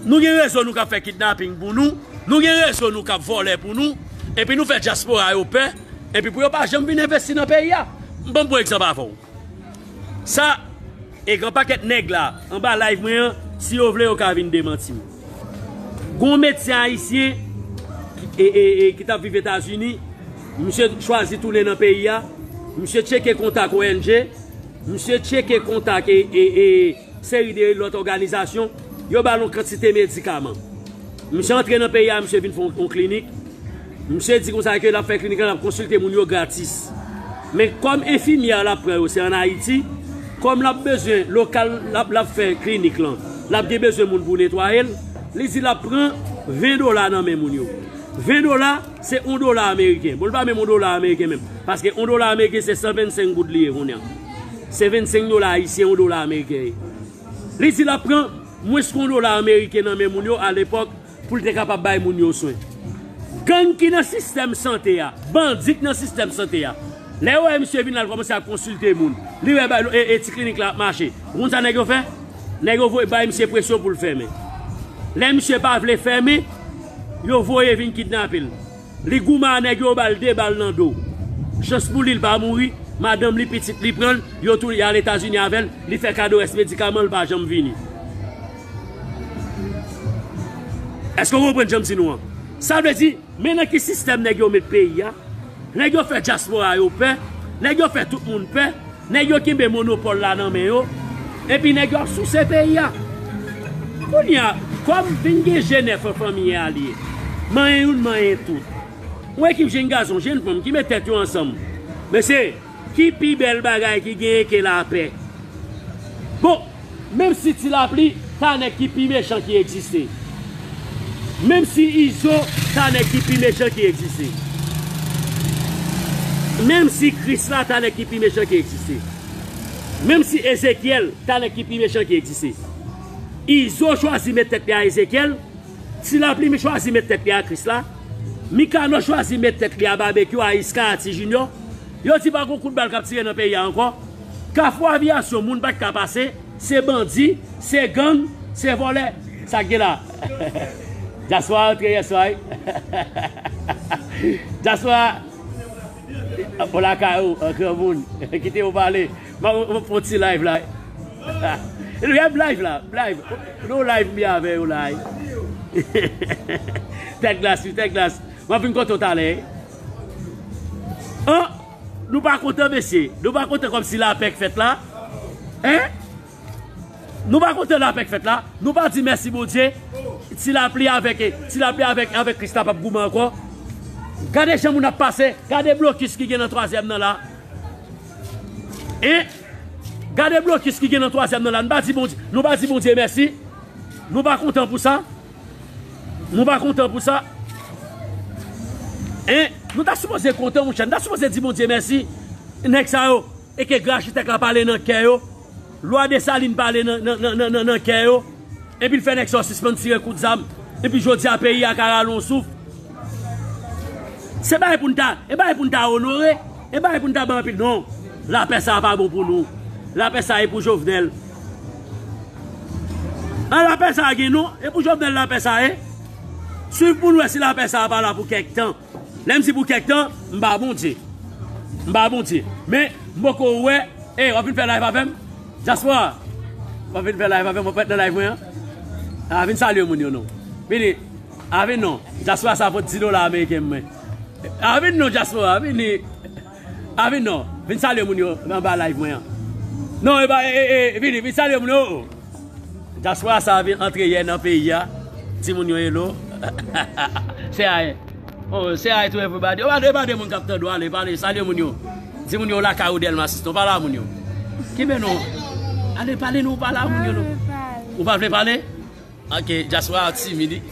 Nou gen rezo nou k ap fè kidnaping pou nou. Nou gen rezo nou k ap vòlè pou nou. Epi nou fè dyaspora yo pè. Epi pou yo pa janm vin envesti nan peyi a. M ban m pran egzanp avè w. Sa, e gen pakèt nèg la, anba live mwen an, si yo vle, yo ka vin demanti m. Gon medsen ayisyen ki, e, e, e, ki t ap viv Etazini, misye chwazi tounen nan peyi a, misye tcheke kontak O N G, misye tcheke kontak e, e, e, seri de lòt òganizasyon, yo ba l yon kantite medikaman. Misye antre nan peyi a, misye vin fè yon, yon klinik. Misye di konsa ke l ap fè klinik la, l ap konsilte moun yo gratis. Men kòm enfimyè l ap pran yo, se ann Ayiti, kòm l ap bezwen lokal, l ap, l ap fè klinik lan, l ap gen bezwen moun pou netwaye l, li di l ap pran ven dola nan men moun yo. Ven dola, se yon dola ameriken. Bon, li pa menm yon dola ameriken menm. Paske yon dola ameriken, se san vennsenk goud li ye kounye a. Se vennsenk dola ayisyen, yon dola ameriken ye. Li di l ap pran mwens ke yon dola ameriken nan men moun yo alepòk pou l te kapab bay moun yo swen. Gang ki nan sistèm sante a, bandi k nan sistèm sante a, lè yo wè misye vin la, l kòmanse ap konsilte moun. Li wè bay, e, e ti klinik la ap mache. Ou konn sa nèg yo fè? Nèg yo voye bay misye presyon pou l fèmen. Lè misye pa vle fèmen, yo voye vin kidnape l. Li goumen a nèg yo, ba l de bal nan do. Chans pou li, l pa mouri. Madanm li, pitit li pran l, yo tou, y al Etazini avè l, li fè kado rès medikaman, l pa janm vini. Èske w konprann jan m di nou an? Sa vle di, men nan ki sistèm nèg yo met peyi a. Nèg yo fè dyaspora yo pè. Nèg yo fè tout moun pè. Nèg yo kenbe monopòl la nan men yo. Epi nèg yo ap souse peyi a. Kounye a, kòm vin gen je nèf an fanmi a li ye. Manyen youn, manyen tout. Yon ekip jenn gason, jenn fanm ki met tèt yo ansanm. Mesye, ki pi bèl bagay ki genyen ke lapè? Bon, menm si Ti Lapli ta nèg ki pi mechan ki egziste. Menm si Izo ta nèg ki pi mechan ki egziste. Menm si Krisla ta nèg ki pi mechan ki egziste. Menm si Ezekyèl ta nèg ki pi mechan ki egziste. Izo chwazi met tèt li a Ezekyèl, Ti Lapli chwazi met tèt li a Krisla, Mikano chwazi met tèt li a Babekyou, a Iska, a Ti Junior. Yo di pa gon kout bal k ap tire nan peyi a ankò. Kafou Aviyasyon, moun pa t ka pase, se bandi, se gang, se vòlè. Sa k gen la? Dyaspora antre yèswa, wi. Dyaspora, ou lakay ou, an granmoun. Kite yo pale. M ap, m ap fè yon ti live la. Epi, m live la, m live. Nou live m byen avè yo la, wi. Tèt glas, wi, tèt glas. M ap vin kote w talè, wi. An, nou pa kontan, mesye? Nou pa kontan kòmsi lapè k fèt la? Hein? Nou pa kontan lapè k fèt la? Nou pa di mèsi Bondye? Ti Lapli avèk, Ti Lapli avèk, avèk Krisla p ap goumen ankò. Gade jan moun ap pase. Gade blokis ki gen nan twazyèm nan la. Hein? Gade blokis ki gen nan twazyèm nan la. Nou pa di Bondye, nou pa di Bondye mèsi? Nou pa kontan pou sa? Nou pa kontan pou sa? Hein? Nou ta sipoze kontan, monchè. Nou ta sipoze di Bondye mèsi. Nèg sa yo, e ke Grachitèk la pale nan kè yo. Lwa Desalin pale nan, nan, nan, nan, nan, nan kè yo. Epi l fè nèg sa yo sispann tire kout zam. Epi jodi a, peyi a ka rale yon souf. Se bagay pou n ta, e bagay pou n ta onore, e bagay pou n ta bay anpil. Non, lapè sa a pa bon pou nou. Lapè sa a e pou Jovenel. An, lapè sa a gen non, e pou Jovenel lapè sa a ye. Swiv pou n wè si lapè sa a pa la pou kèk tan. Lè m di pou kèk tan, m pa Bondye. M pa Bondye. Men, m poko wè, e, w ap vin fè live avè m? Dyaspora, w ap vin fè live avè m, w ap ret nan live mwen an? A, vin salye moun yo non. Vini. A, vin non. Dyaspora sa pot di dola ameriken mwen. A, vin non, dyaspora, vini. A, vin non. Vin salye moun yo anba live mwen an. Non, e pa, e, e, e, vini, vin salye moun yo. Dyaspora sa vin antre yè nan peyi a. Di moun yo hello. Say hi. Oh, say hi to everybody. Oh, pale, pale moun k ap tande w, ale, pale, salye moun yo. Di moun yo w lakay ou Dèlma Sistan, pale a moun yo. Kenbe non. Ale, pale non, pale a moun yo non. Ou pa vle pale? Ok, dyaspora a timid wi.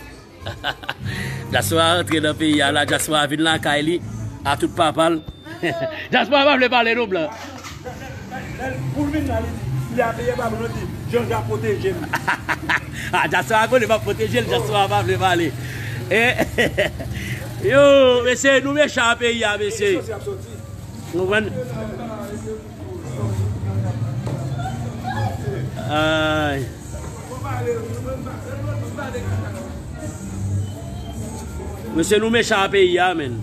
Dyaspora rantre nan peyi a la, dyaspora vin lakay li, a tout papa l. Dyaspora pa vle pale non, blan. Pou l vin la, li di, li a peye pa pou nou di, Janja pwoteje m. A, dyaspora konnen m ap pwoteje l, dyaspora pa vle pale. Eh, yo, mesye, nou mechan nan peyi a, mesye. Ou konprann? Ay. Mesye, nou mechan nan peyi a, menn.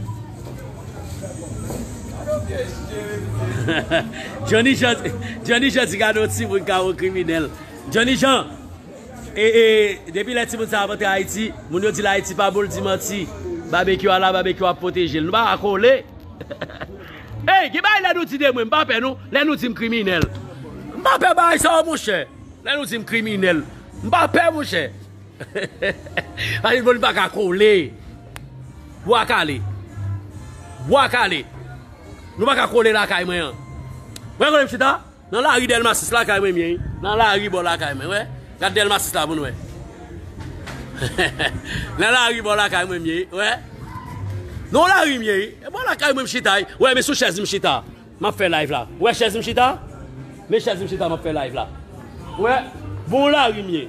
Johnny Jean, Johnny Jean ti gade yon timoun ka yon kriminèl. Johnny Jean, e, e, depi lè timoun sa ap antre Ayiti, moun yo di l Ayiti pa bon, l di manti. Babekyou a la, Babekyou ap pwoteje l. Nou pa ka kole. Ey, gen bagay lè nou di de mwen, m pa pè non. Lè nou di m kriminèl. M pa pè bagay sa yo, monchè. Lè nou di m kriminèl. M pa pè, monchè. Paske moun pa ka kole. Bwa kale. Bwa kale. Nou pa ka kole lakay mwen an. Mwen kote m chita? Nan lari Dèlma sis lakay mwen m ye. Nan lari bò lakay mwen, wè. Gad Dèlma sis la pou n wè. Nan lari bò lakay mwen m ye, wè. Nan lari m ye. E bò lakay mwen m chita, wè, men sou chèz m chita. M ap fè live la. Ou wè chèz m chita? Men chèz m chita, m ap fè live la. Ou wè? Bon lari m ye.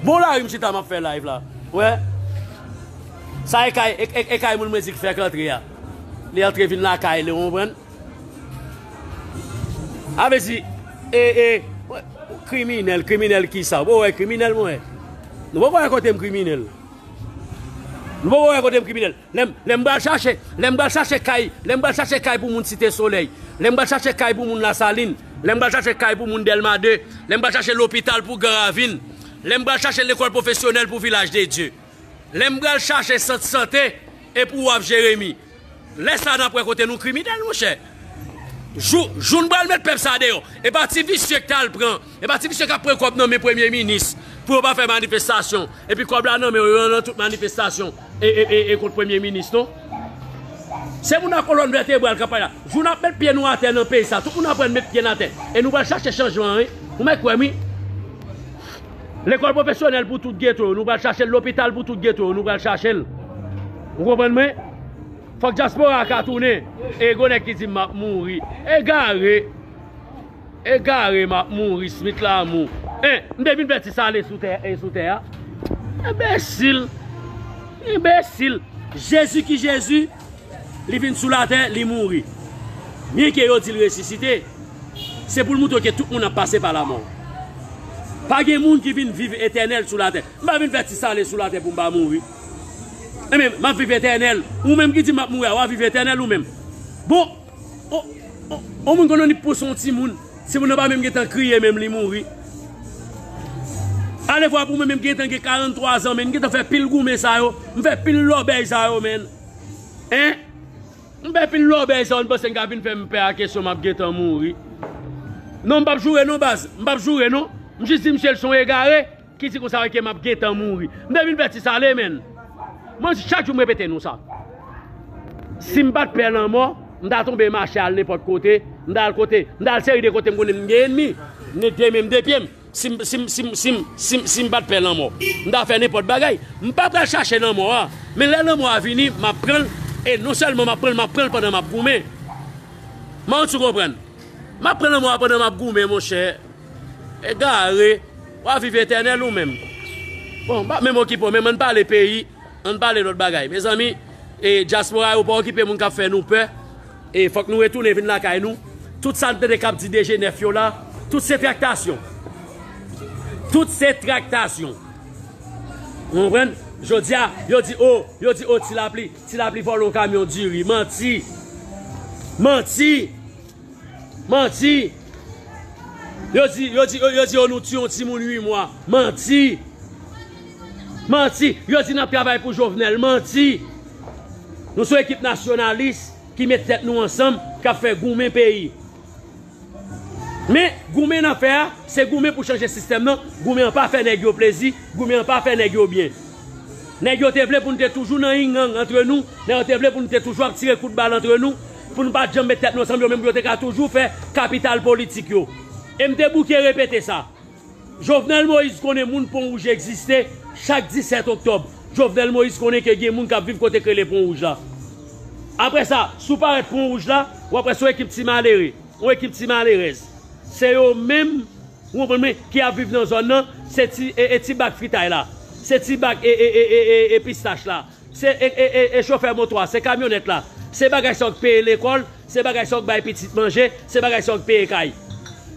Bon lari m chita, m ap fè live la. Ou wè? Sa e kay, e, e, e kay moun mwen di k fèk antre a. Li antre vin lakay li, ou konprann? A vle di, e, e, kriminèl, kriminèl kisa? Ou wè kriminèl mwen? Nou poko wè kote m kriminèl. Nou poko wè kote m kriminèl. Lè m, lè m pral chache, lè m pral chache kay, lè m pral chache kay pou moun Site Solèy, lè m pral chache kay pou moun Lasalin, lè m pral chache kay pou moun Dèlma de, lè m pral chache lopital pou Gran Ravin, lè m pral chache lekòl pwofesyonèl pou Vilaj de Dye, lè m pral chache sant sante e pou Waf Jeremi. Lè sa a n ap wè kote nou kriminèl, monchè. Jou, jou n pral met pèp sa deyò. E pa ti visye k t al pran, e pa ti visye k ap pran kòb nan men premye minis pou yo pa fè manifestasyon. Epi kòb la nan men yo, yo nan tout manifestasyon e, e, e, e kont premye minis, non. Se moun ak kolòn vètebral k ap pale la. Jou n ap met pye nou atè nan peyi sa, tout moun aprann met pye n atè. E nou pral chache chanjman an, wi. Ou mèt kwè m, wi. Lekòl pwofesyonèl pou tout geto yo, nou pral chache l. Lopital pou tout geto yo, nou pral chache l. Ou konprann mwen? Fòk dyaspora a ka tounen. E gon nèg ki di m ap mouri. Egare. Egare, m ap mouri, Smith Lamour. En, m te vin fè ti sale sou tè, e sou tè a. Enbesil. Enbesil. Jezi ki Jezi, li vin sou latè, li mouri. Byenke yo di l resisite, se pou l montre w ke tout moun ap pase pa lamò. Pa gen moun ki vin viv etènèl sou latè. M pa vin fè ti sale sou latè pou m pa mouri. Enben, m ap viv etènèl. Ou menm ki di m ap mouri a, w a viv etènèl ou menm. Bon, on, on, on moun konn on nip pou son timoun. Timoun nan pa menm gentan kriye, menm li mouri. Alevwa pou mwen menm gentan gen karanntwa zan, men m gentan fè pil goumen sa yo. M fè pil lòbèy sa yo, menn. En? M fè pil lòbèy sa yo, n panse n ka vin fè m pè a kesyon m ap gentan mouri. Non, m p ap joure non, baz. M p ap joure non. M jis di misye l se on egare ki di konsa ke m ap gentan mouri. M te vin fè ti sale, menn. Mwen, chak jou m repete nou sa. Si m pa t pè lanmò, m ta tonbe mache al nenpòt kote, m ta al kote, m ta al seri de kote m konnen m gen ènmi. M gen de men m, de pye m. Si m, si m, si m, si m, si m, si m pa t pè lanmò, m ta fè nenpòt bagay. M pa pral chache lanmò a. Men lè lanmò a vini, m ap pran l. E non sèlman m ap pran l, m ap pran l pandan m ap goumen. M a ou konprann? M ap pran lanmò a pandan m ap goumen, monchè. Egare, w a viv etènèl ou menm. Bon, m pa menm okipe w, men ann pale peyi, ann pale lòt bagay. Mezanmi, e dyaspora yo pa okipe moun k ap fè nou pè. E fòk nou retounen vin lakay nou. Tout sa n tande k ap di de je nèf yo la, tout se traktasyon. Tout se traktasyon. Ou konprann? Jodi a, yo di, o, yo di, o, Ti Lapli, Ti Lapli vòlè yon kamyon diri. Manti! Manti! Manti! Yo di, yo di, yo, yo di, yo, nou tiye yon timoun uit mwa. Manti! Manti! Yo di n ap travay pou Jovenel. Manti! Nou se yon ekip nasyonalis ki met tèt nou ansanm, k ap fè goumen peyi. Men, goumen n ap fè a, se goumen pou chanje sistèm nan. Goumen an pa fè nèg yo plezi, goumen an pa fè nèg yo byen. Nèg yo te vle pou n te toujou nan ying-yang antre nou, nèg yo te vle pou n te toujou ap tire kout bal antre nou, pou n pa t janm met tèt nou ansanm, yo menm pou yo te ka toujou fè kapital politik yo. E m te bouke repete sa. Jovenel Moïse konnen moun Pon Wouj egziste. Chak disèt oktòb, Jovenel Moïse konnen ke gen moun k ap viv kote k rele Pon Wouj la. Apre sa, si w parèt Pon Wouj la, w ap wè se yon ekip ti malere, yon ekip ti malerèz. Se yo menm, ou konprann mwen, ki ap viv nan zòn nan, se ti, e, e ti bak fritay la. Se ti bak e, e, e, e, e, e pistach la. Se e, e, e, e chofè moto a, se kamyonèt la. Se bagay sa w k peye lekòl, se bagay sa w k bay pitit manje, se bagay sa w k peye kay.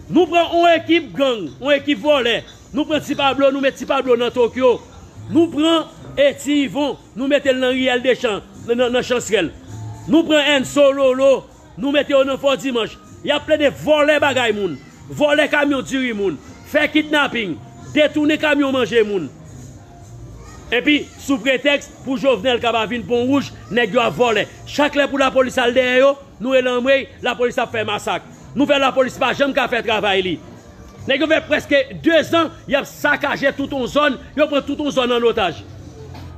Nou pran yon ekip gang, yon ekip vòlè. Nou pran Ti Pablo, nou met Ti Pablo nan Tokyo. Nou pran e Ti Yvon, nou mete l nan riyèl Dechan, nan, nan, nan Chansrèl. Nou pran Enso, Lolo, nou mete yo nan Fò Dimanch. Y ap plede vòlè bagay moun, vòlè kamyon diri moun, fè kidnaping, detounen kamyon manje moun. Epi, sou pretèks pou Jovenel ka pa vin Pon Wouj, nèg yo ap vòlè. Chak lè pou lapolis al dèyè yo, nou rele anmwey, lapolis ap fè masak. Nou fè lapolis pa janm ka fè travay li. Nèg yo fè prèske dezan, y ap sakaje tout yon zòn, yo pran tout yon zòn an otaj.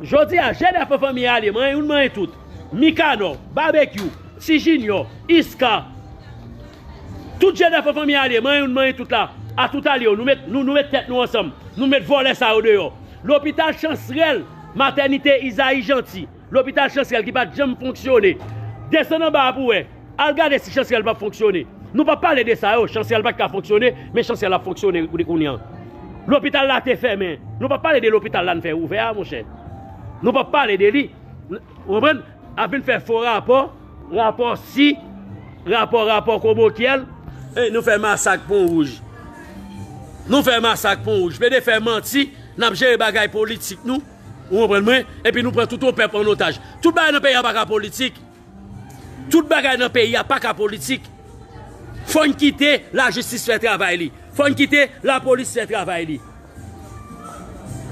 Jodi a, G N F an fanmi alye, manyen youn, manyen tout. Mikanò, Babekyou, Ti Jinyò, Iska. Tout G N F an fanmi alye, manyen youn, manyen tout la. A tout alye yo, nou met, nou, nou met tèt nou ansanm. Nou met vòlè sa yo deyò. Lopital Chansrèl, matènite Izayi Janti. Lopital Chansrèl ki pa t janm fonksyone. Desann anba a pou w wè. Al gade si Chansrèl p ap fonksyone. Nou p ap pale de sa yo. Chansrèl pa t ka fonksyone, men Chansrèl ap fonksyone kounye a. Lopital la te fèmen. Nou p ap pale de lopital la n fè ouvè a, monchè. Nou p ap pale de li. Ou konprann? Ap vin fè fo rapò, rapò si, rapò, rapò komokyèl. E nou fè masak Pon Wouj. Nou fè masak Pon Wouj. Plede fè manti, n ap jere bagay politik nou. Ou konprann mwen? Epi nou pran tout yon pèp an otaj. Tout bagay nan peyi a pa ka politik. Tout bagay nan peyi a pa ka politik. Fò n kite lajistis fè travay li. Fò n kite lapolis fè travay li.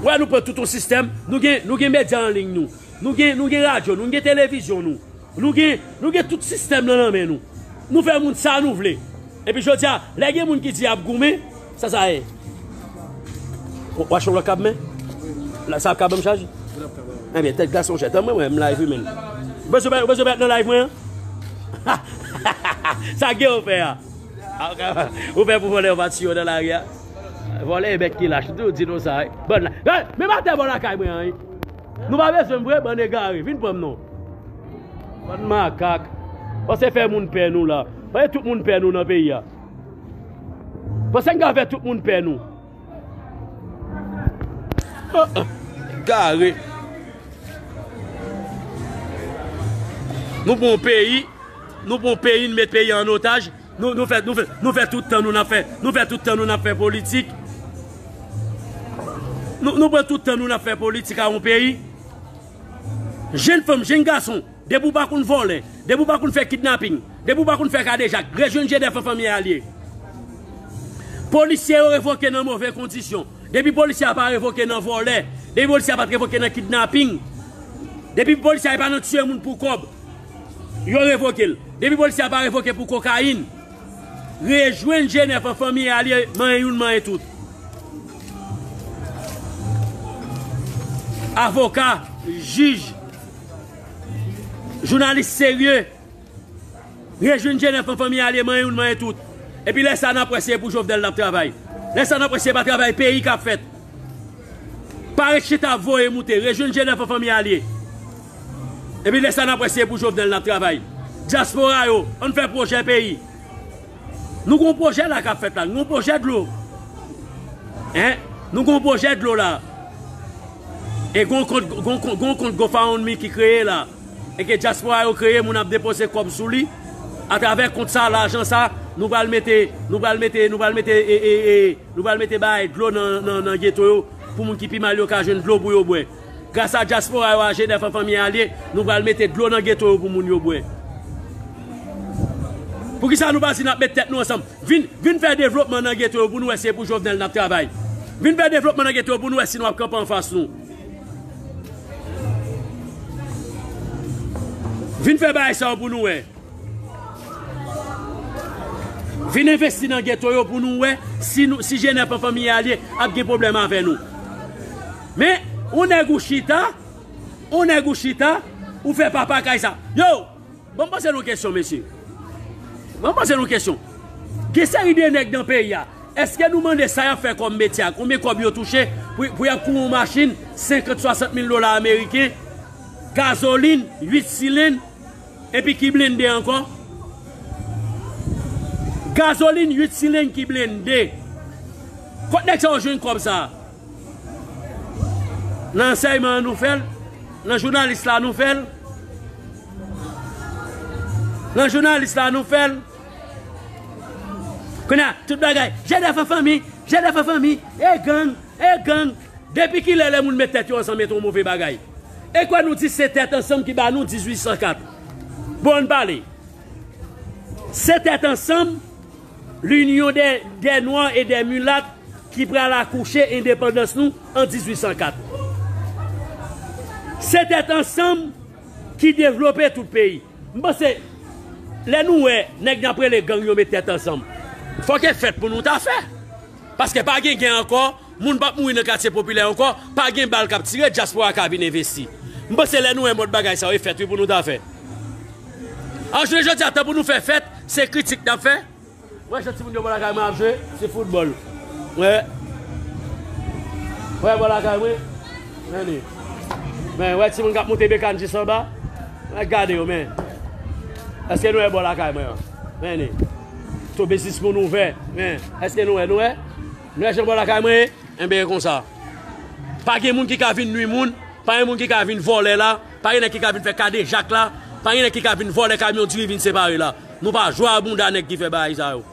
Wè, nou pran tout yon sistèm. Nou gen, nou gen medya an liy nou. Nou gen, nou gen radyo nou. Nou gen televizyon nou. Nou gen, nou gen tout sistèm nan nan men nou. Nou fè moun sa nou vle. Epi jodi a, lè gen moun ki di y ap goumen, sa sa ye? W-, w achte yon lòt kab men? La, sa ap ka ban m chaj? Ebyen, tèt gason chè, tann mwen, mwen, m live wi, men. Ou bezwen, ou bezwen nan live mwen an? Sa gen ou fè a? Ou fè pou vòlè yo pa tiye w nan lari a? Vòlè e bèt ki lach, m toujou di nou sa wi. Bann la, men m atè bò lakay mwen an wi. Nou pa bezwen m vre, bann egare, vin pran m non. Bann makak. Panse fè moun pè nou la. Panse tout moun pè nou nan peyi a. Panse n ka fè tout moun pè nou. Egare. Nou pran yon peyi, nou pran yon peyi, nou met peyi an otaj. Nou, nou fè, nou fè, nou fè tout tan nou n ap fè, nou fè tout tan nou n ap fè politik. Nou, nou pran tout tan nou n ap fè politik a yon peyi. Jenn fanm, jenn gason, depi w pa konn vòlè, depi w pa konn fè kidnaping, depi w pa konn fè kadejak, rejwenn G N F an fanmi alye. Polisye yo revoke nan move kondisyon. Depi polisye a pa revoke nan vòlè, depi polisye a pa t revoke nan kidnaping, depi polisye a pa nan tiye moun pou kòb, yo revoke l. Depi polisye a pa revoke pou kokayin, rejwenn G N F an fanmi alye, manyen youn, manyen tout. Avoka, jij, jounalis serye, rejwenn G N F an fanmi alye, manyen youn, manyen tout. Epi lè sa n ap wè se pou Jovenel n ap travay. Lè sa n ap wè se pa travay peyi k ap fèt. Pa ret chita ap voye moute, rejwenn G N F an fanmi alye. Epi lè sa n ap wè se pou Jovenel n ap travay. Dyaspora yo, ann fè pwojè peyi. Nou gon pwojè la k ap fèt la, nou gon pwojè dlo. Hein? Nou gon pwojè dlo la. E gon kont, gon kont, gon kont GoFundMe ki kreye la. E ke dyaspora yo kreye, moun ap depoze kòb sou li. Atravè kont sa, lajan sa, nou pral mete, nou pral mete, nou pral mete, e, e, e, nou pral mete bagay dlo nan, nan, nan geto yo, pou moun ki pi mal yo ka jwenn dlo pou yo bwè. Gras a dyaspora yo a G N F an fanmi alye, nou pral mete dlo nan geto yo pou moun yo bwè. Poukisa nou pa di n ap met tèt nou ansanm? Vin, vin fè devlopman nan geto yo pou nou wè si se pou Jovenel n ap travay. Vin fè devlopman nan geto yo pou nou wè si nou ap kanpe anfas nou. Vin fè bagay sa yo pou nou wè. Vin envesti nan geto yo pou nou wè si nou, si G N F an fanmi alye ap gen pwoblèm avè nou. Men, yon nèg ou chita, yon nèg ou chita, ou fè papa kay sa. Yo, ban m poze nou kesyon, mesye. Ban m poze nou kesyon. Gen seri de nèg nan peyi a, èske nou mande sa y ap fè kòm metye a, konbyen kòb yo touche pou, pou y ap kouran yon machin senkant, swasant mil dola ameriken, gazolin, uit silenn, epi ki blende ankò? Gazolin, uit silenn ki blende. Kot nèg sa yo jwenn kòb sa a? Nan ansèyman an nou fè l. Nan jounalis la nou fè l. Nan jounalis la nou fè l. Kounye a, tout bagay. Jenèf an fanmi, Jenèf an fanmi, e gang, e gang. Depi kilè lè moun met tèt yo ansanm e te yon move bagay? E kwè nou di se tèt ansanm ki ba nou dizuit san kat? Bon, ann pale. Se tèt ansanm, l'union des, des Noirs et des Mulattes ki pral akouche endepandans nou an dizuit san kat. Se tèt ansanm ki devlope tout peyi. M panse, lè nou wè nèg n ap rele gang yo met tèt ansanm, fòk e fèt pou nou ta fè. Paske pa gen gè ankò, moun p ap mouri nan katye popilè ankò, pa gen bal k ap tire, dyaspora ka vin envesti. M panse lè nou wè mòd bagay sa yo, e fèt wi pou nou ta fè. An jounen jodi a, tan pou nou fè fèt, se kritik n ap fè. Wè jan timoun yo bò lakay mwen ap jwe, se foutbòl. Wè. Wè bò lakay mwen. Men ni. Men, wè timoun k ap monte bekàn jis anba. Wè gade yo, men. Èske nou wè bò lakay mwen an? Men ni. Tout biznis moun ouvè. Men, èske nou wè, nou wè? Nou wè jan bò lakay mwen ye? Enben, e konsa. Pa gen moun ki ka vin nwi moun, pa gen moun ki ka vin vòlè la, pa gen nèg ki ka vin fè kadejak la, pa gen nèg ki ka vin vòlè kamyon diri vin separe la. Nou pa jwe a bounda nèg ki fè bagay sa yo.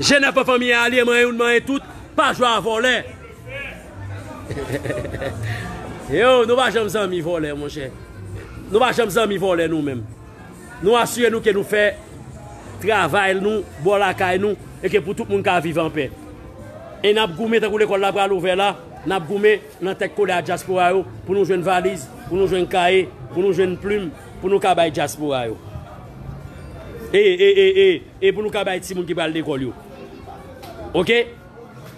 Jenèf an fanmi alye, manyen youn, manyen tout, pa jwe a vòlè. Yo, nou pa janm zanmi vòlè, monchè. Nou pa janm zanmi vòlè nou menm. Nou asire nou ke nou fè travay nou, bò lakay nou, e ke pou tout moun ka viv anpè. E n ap goumen tankou lekòl la pral ouvè la, n ap goumen nan tèt kole a dyaspora yo pou nou jwenn valiz, pou nou jwenn kaye, pou nou jwenn plim, pou nou ka bay dyaspora yo. E, e, e, e, e pou nou ka bay timoun ki pral lekòl yo. Oke?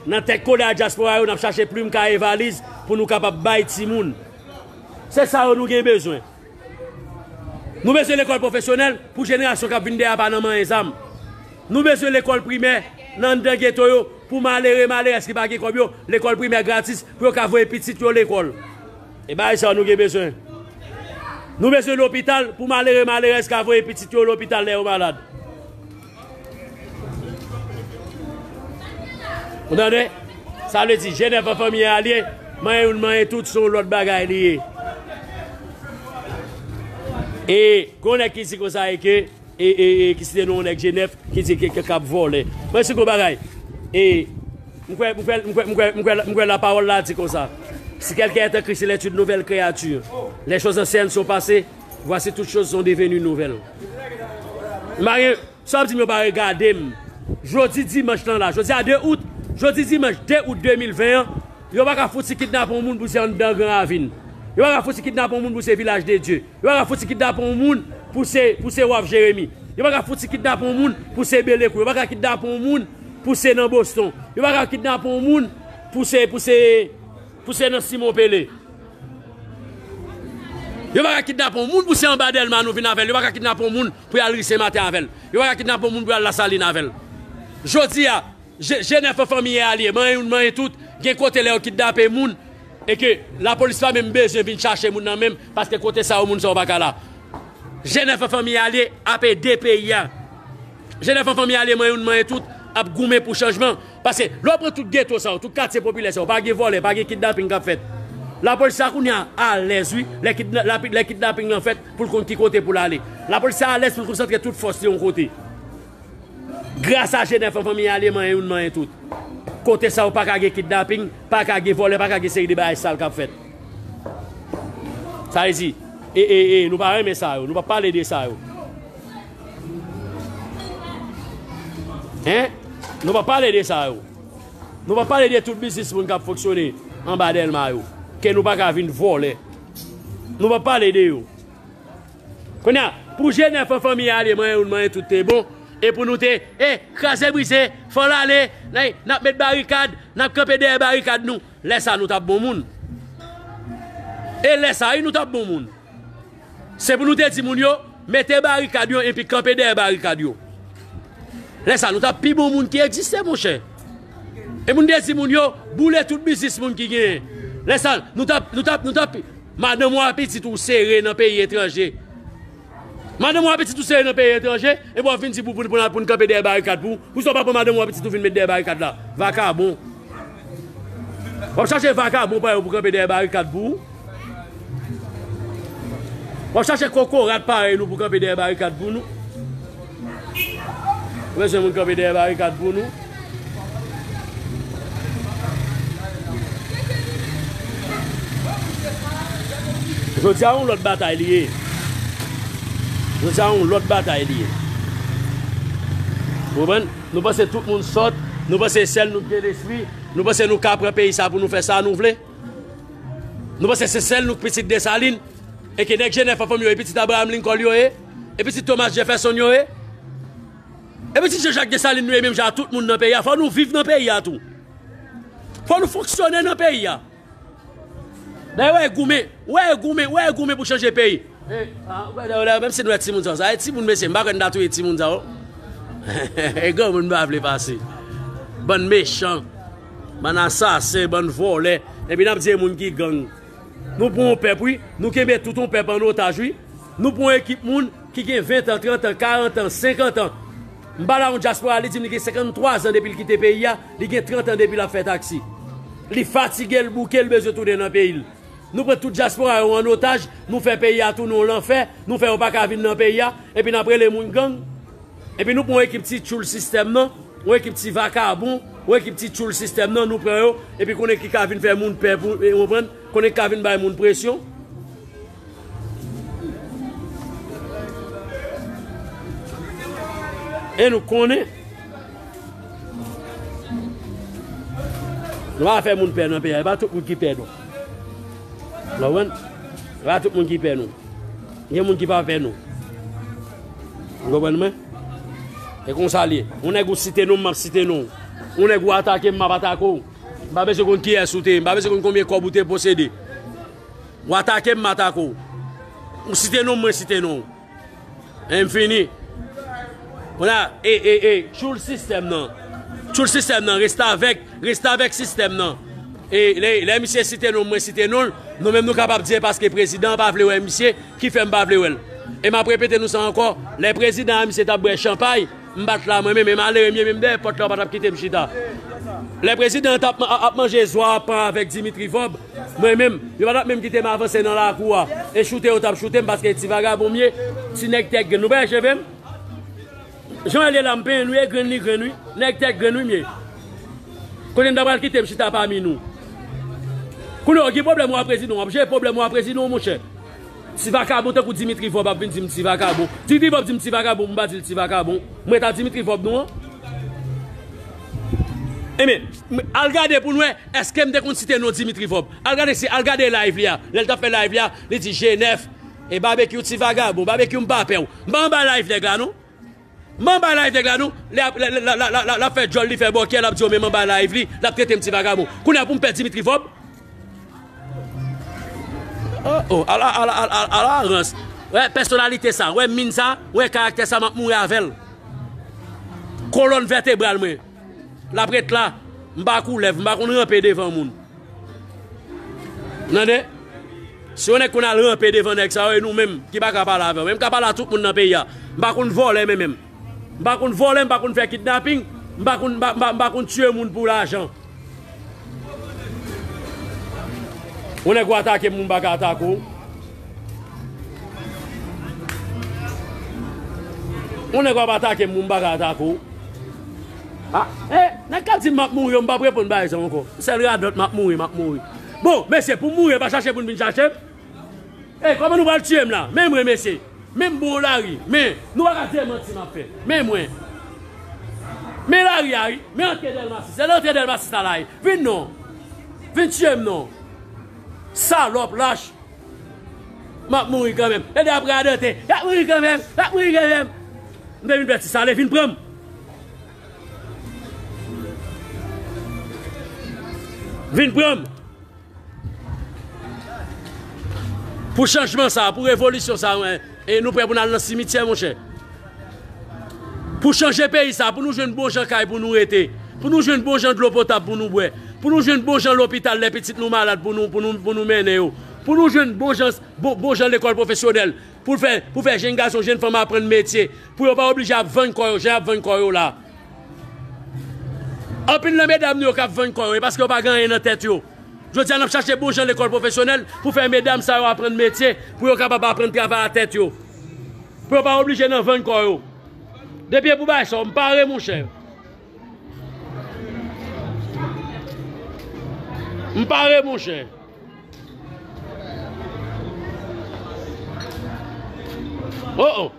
Nan tèt kole a dyaspora yo, n ap chache plim, kaye, valiz pou nou kapab bay timoun. Se sa yo nou gen bezwen. Nou bezwen lekòl pwofesyonèl pou jenerasyon k ap vin dèyè a pa nan manyen zam. Nou bezwen lekòl primè nan anndan geto yo pou malere, malerès ki pa gen kòb yo, lekòl primè gratis pou yo ka voye pitit yo lekòl. E bagay sa yo nou gen bezwen. Nou bezwen lopital pou malere, malerès ka voye pitit yo lopital lè yo malad. Ou tande? Sa vle di, Jenèf an fanmi alye, manyen youn, manyen tout, se yon lòt bagay li ye. E, gon nèg ki di konsa e ke, e, e, e, ki site non yon nèg Jenèf, ki di ke, ke k ap vòlè. Mwen si gon bagay. E, m kwè, m kwè, m kwè, m kwè, m kwè, m kwè lapawòl la di konsa. Si quelqu'un est en Christ, il est une nouvelle créature. Les choses anciennes sont passées, voici toutes choses sont devenues nouvelles. M pa gen, sa w ap di m yo pa regade m. Jodi dimanch lan la, jodi a de out, jodi dimanch de out de mil ven an, yo pa ka fouti kidnape yon moun pou se anndan Gran Ravin. Yo pa ka fouti kidnape yon moun pou se Vilaj de Dye. Yo pa ka fouti kidnape yon moun pou se, pou se Waf Jeremi. Yo pa ka fouti kidnape yon moun pou se Belekou. Yo pa ka kidnape yon moun pou se nan Boston. Yo pa ka kidnape yon moun pou se, pou se, pou se nan Simon Pele. Yo pa ka kidnape yon moun pou se anba Dèlma nou vin avè l. Yo pa ka kidnape yon moun pou y al ri Senmaten avè l. Yo pa ka kidnape yon moun pou y al Lasalin avè l. Jodi a, Je-, Jenèf an fanmi alye, manyen youn, manyen tout, gen kote lè yo kidnape moun, e ke lapolis pa menm bezwen vin chache moun nan menm, paske kote sa yo moun sa yo pa ka la. Jenèf an fanmi alye ap ede peyi a. Jenèf an fanmi alye, manyen youn, manyen tout, ap goumen pou chanjman. Paske lè w pran tout geto sa yo, tout katye popilè sa yo, pa gen vòlè, pa gen kidnaping k ap fèt. Lapolis la kounye a alèz wi, lè kidna-, lapi-, lè kidnaping lan fèt, pou l konn ki kote pou l ale. Lapolis la alèz pou l konsantre tout fòs li yon kote. Gras a Jenèf an fanmi alye, manyen youn, manyen tout. Kote sa yo pa ka gen kidnaping, pa ka gen vòlè, pa ka gen seri de bagay sal k ap fèt. Sa vle di, e, e, e, nou pa renmen sa yo, nou p ap pale de sa yo. Hein? Nou p ap pale de sa yo. Nou p ap pale de tout biznis moun k ap fonksyone anba Dèlma yo, ke nou pa ka vin vòlè. Nou p ap pale de yo. Kounye a, pou Jenèf an fanmi alye, manyen youn, manyen tout te bon, e pou nou te, e, kraze brize, fò l ale, n ap met barikad, n ap kanpe dèyè barikad nou. Lè sa nou t ap bon moun. E lè sa wi nou t ap bon moun. Se pou nou te di moun yo, mete barikad yo epi kanpe dèyè barikad yo. Lè sa nou t ap pi bon moun ki egziste, monchè. E pou nou te di moun yo, boule tout biznis moun ki genyen. Lè sa nou t ap, nou t ap, nou t ap, madanm ou a pitit ou sere nan peyi etranje. Madanm ou a pitit ou sere nan peyi etranje, epi w ap vin di pou, pou, pou, pou n kanpe dèyè barikad pou ou. Poukisa w pa pran madanm ou a pitit ou vin met dèyè barikad la? Vakabon. W ap chache vakabon parèy ou pou kanpe dèyè barikad pou ou. W ap chache kokorat parèy nou pou kanpe dèyè barikad pou nou. Ou bezwen moun kanpe dèyè barikad pou nou. Jodi a, yon lòt batay li ye. Jodi a, yon lòt batay li ye. Ou konprann? Nou panse tout moun sòt, nou panse sèl nou k gen lespri, nou panse nou ka pran peyi sa pou nou fè sa nou vle. Nou panse se sèl nou k pitit Desalin, e ke nèg Jenèf an fanmi yo, e pitit Abraham Lincoln yo ye, e pitit Thomas Jefferson yo ye, e pitit Jean Jacques Desalin nou ye, menm jan ak tout moun nan peyi a. Fò nou viv nan peyi a tou. Fò nou fonksyone nan peyi a. Dayè, wè goumen, wè goumen, wè goumen pou chanje peyi. E, a, wè, wè, wè, menm si nou wè timoun sa, sa e timoun, mesye, m pa kwè n ta touye timoun sa, o. E granmoun pa vle pase. Bann mechan, bann asasen, bann vòlè. Epi n ap di e moun ki gang. Nou pran yon pèp, wi. Nou kenbe tout yon pèp an otaj, wi. Nou pran yon ekip moun ki gen ven tan, trant an, karant an, senkant an. M pale a yon dyaspora, li di m li gen senkanntwa zan depi l kite peyi a, li gen trant an depi l ap fè taksi. Li fatige, l bouke, l bezwen tounen nan peyi l. Nou pran tout dyaspora yo an otaj, nou fè peyi a tounen yon lanfè, nou fè yo pa ka vin nan peyi a, epi n ap rele moun gang. Epi nou pran yon ekip ti tchoul sistèm nan, yon ekip ti vakabon, yon ekip ti tchoul sistèm nan, nou pran yo, epi konnen ki ka vin fè moun pè pou, e, ou konprann? Konnen ki ka vin bay moun presyon. E nou konnen, nou pa fè moun pè nan peyi a, e pa tout moun ki pè nou. Ou konprann? E pa tout moun ki pè nou. Gen moun ki pa pè nou. Ou konprann mwen? E konsa l ye. Yon nèg ou site non m, m ap site non w. Yon nèg ou atake m, m ap atake w. M pa bezwen konn kiyès ou te ye, m pa bezwen konn konbyen kòb ou te posede. Ou atake m, m atake w. Ou site non m, mwen site non w. E m fini. Kounye a, e, e, e, tchoul sistèm nan. Tchoul sistèm nan, restavèk, restavèk sistèm nan. E lè, lè misye site non m, mwen site non l, nou menm nou kapab di e paske prezidan an pa vle wè misye ki fè m pa vle wè l. E m ap repete nou sa ankò, lè prezidan an misye t ap bwè chanpay, m pa t la mwen menm, e malere m ye, menm dèyè pòt la, yo pa t ap kite m chita. Lè prezidan an t ap, ap manje zwa a, pan avèk Dimitri Vòb, mwen menm, yo pa t ap menm kite m avanse nan lakou a. E choute yo t ap choute m paske ti vagabon m ye, ti nèg tèt grenn. Nou pa wè cheve m? Jan l ye la, m penyen l wi, e grenn li grenn wi. Nèg tèt grenn wi m ye. Kounye a m ta pral kite m chita pami nou. Kounye a w gen pwoblèm ou a prezidan w, w ap jere pwoblèm ou a prezidan w, monchè. Ti vakabon tankou Dimitri Vòb ap vin di m ti vakabon. Dimitri Vòb di m ti vakabon, m pa di l ti vakabon. Mwen ta Dimitri Vòb nou an. Ebyen, al gade pou n wè, èske m te konn site non Dimitri Vòb? Al gade si, al gade live li a. Lè l t ap fè live li a, li di Jenèf, e Babekyou ti vagabon, Babekyou m pa pè w. M pa anba live nèg la non. M anba live nèg la non. Lè ap, lè, lè, l ap fè djòl li, fè bòkyè, l ap di yo menm anba live li, l ap trete m ti vagabon. Kounye a pou m pè Dimitri Vòb. Oh, oh, ala, ala, ala, ala, ala rans. Wè pèsonalite sa, wè min sa, wè karaktè sa, m ap mouri avè l. Kolòn vètebral mwen. L ap ret la. M pa koulèv, m pa konn ranpe devan moun. Tande? Si yon nèg konn al ranpe devan nèg sa yo, e nou menm ki pa ka pale avè w. Men m ka pale a tout moun nan peyi a. M pa konn vòlè men menm. M pa konn vòlè, m pa konn fè kidnaping, m pa konn, m pa, m pa, m pa konn tiye moun pou lajan. Yon nèg ou atake m, m pa ka atake w. Yon nèg w ap atake m, m pa ka atake w. Ah, eh, nèg k ap di m m ap mouri yo, m p ap reponn bagay sa ankò. Sèl radòt m ap mouri, m ap mouri. Bon, mesye, pou m mouri, pa chache pou n vin chache m. Ey, kòman nou pral tiye m la? Men mwen, mesye. Men m bon lari. Men, nou pa ka di e manti m ap fè. Men mwen. Men lari a, wi. Men antre Dèlma sis. Se nan antre Dèlma sis la, la, wi. Vin non. Vin tiye m non. Salòp, lach. M ap mouri kanmenm. Lè de ap radòte. Y ap mouri kanmenm. Y ap mouri kanmenm. M te vin pè ti sale. Vin pran m. Vin pran m. Pou chanjman sa, pou revolisyon sa, e nou prè pou n al nan simityè, monchè. Pou chanje peyi sa, pou nou jwenn bon jan kay pou nou rete, pou nou jwenn bon jan dlo potab pou nou bwè, pou nou jwenn bon jan lopital lè pitit nou malad pou nou, pou nou, pou nou mennen yo, pou nou jwenn bon jan, bon, bon jan lekòl pwofesyonèl, pou fè, pou fè jèn gason, jèn fanm aprann metye, pou yo pa oblije ap vann kò yo, jan y ap vann kò yo la. Anpil nan medam nou yo k ap vann kò yo, e paske yo pa gen anyen nan tèt yo. Jodi a, n ap chache bon jan lekòl pwofesyonèl pou fè medam sa yo aprann metye, pou yo kapab aprann travay a tèt yo. Pou yo pa oblije nan vann kò yo. Depi e pou bagay sa yo, m pare, monchè. M pare, monchè. Oh, oh.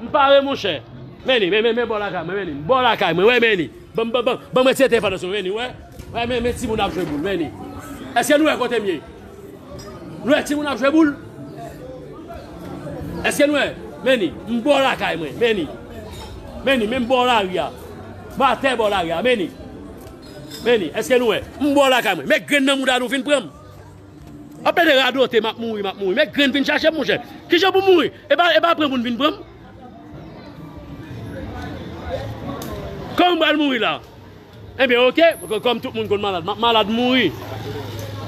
M pare, monchè. Men li, men, men, men bò lakay mwen, men li. M bò lakay mwen, wè, men li. Ban, ban, ban, ban mwen ti telefòn nan, men li, wè. Wè, men, men timoun ap jwe boul, men li. Èske nou wè kote m ye? Nou wè timoun ap jwe boul? Èske nou wè? Men li, m bò lakay mwen, men li. Men li, men m bò lari a. M atè bò lari a, men li. Men li, èske nou wè? M bò lakay mwen. Men grenn nan mouda nou vin pran m. Ap pede radote, m ap mouri, m ap mouri. Men grenn vin chache m, monchè. Kijan pou m mouri? E pa, e pa pran moun vin pran m? Kòman m pral mouri la? Ebyen, oke, kòm tout moun konn malad, m ap malad mouri.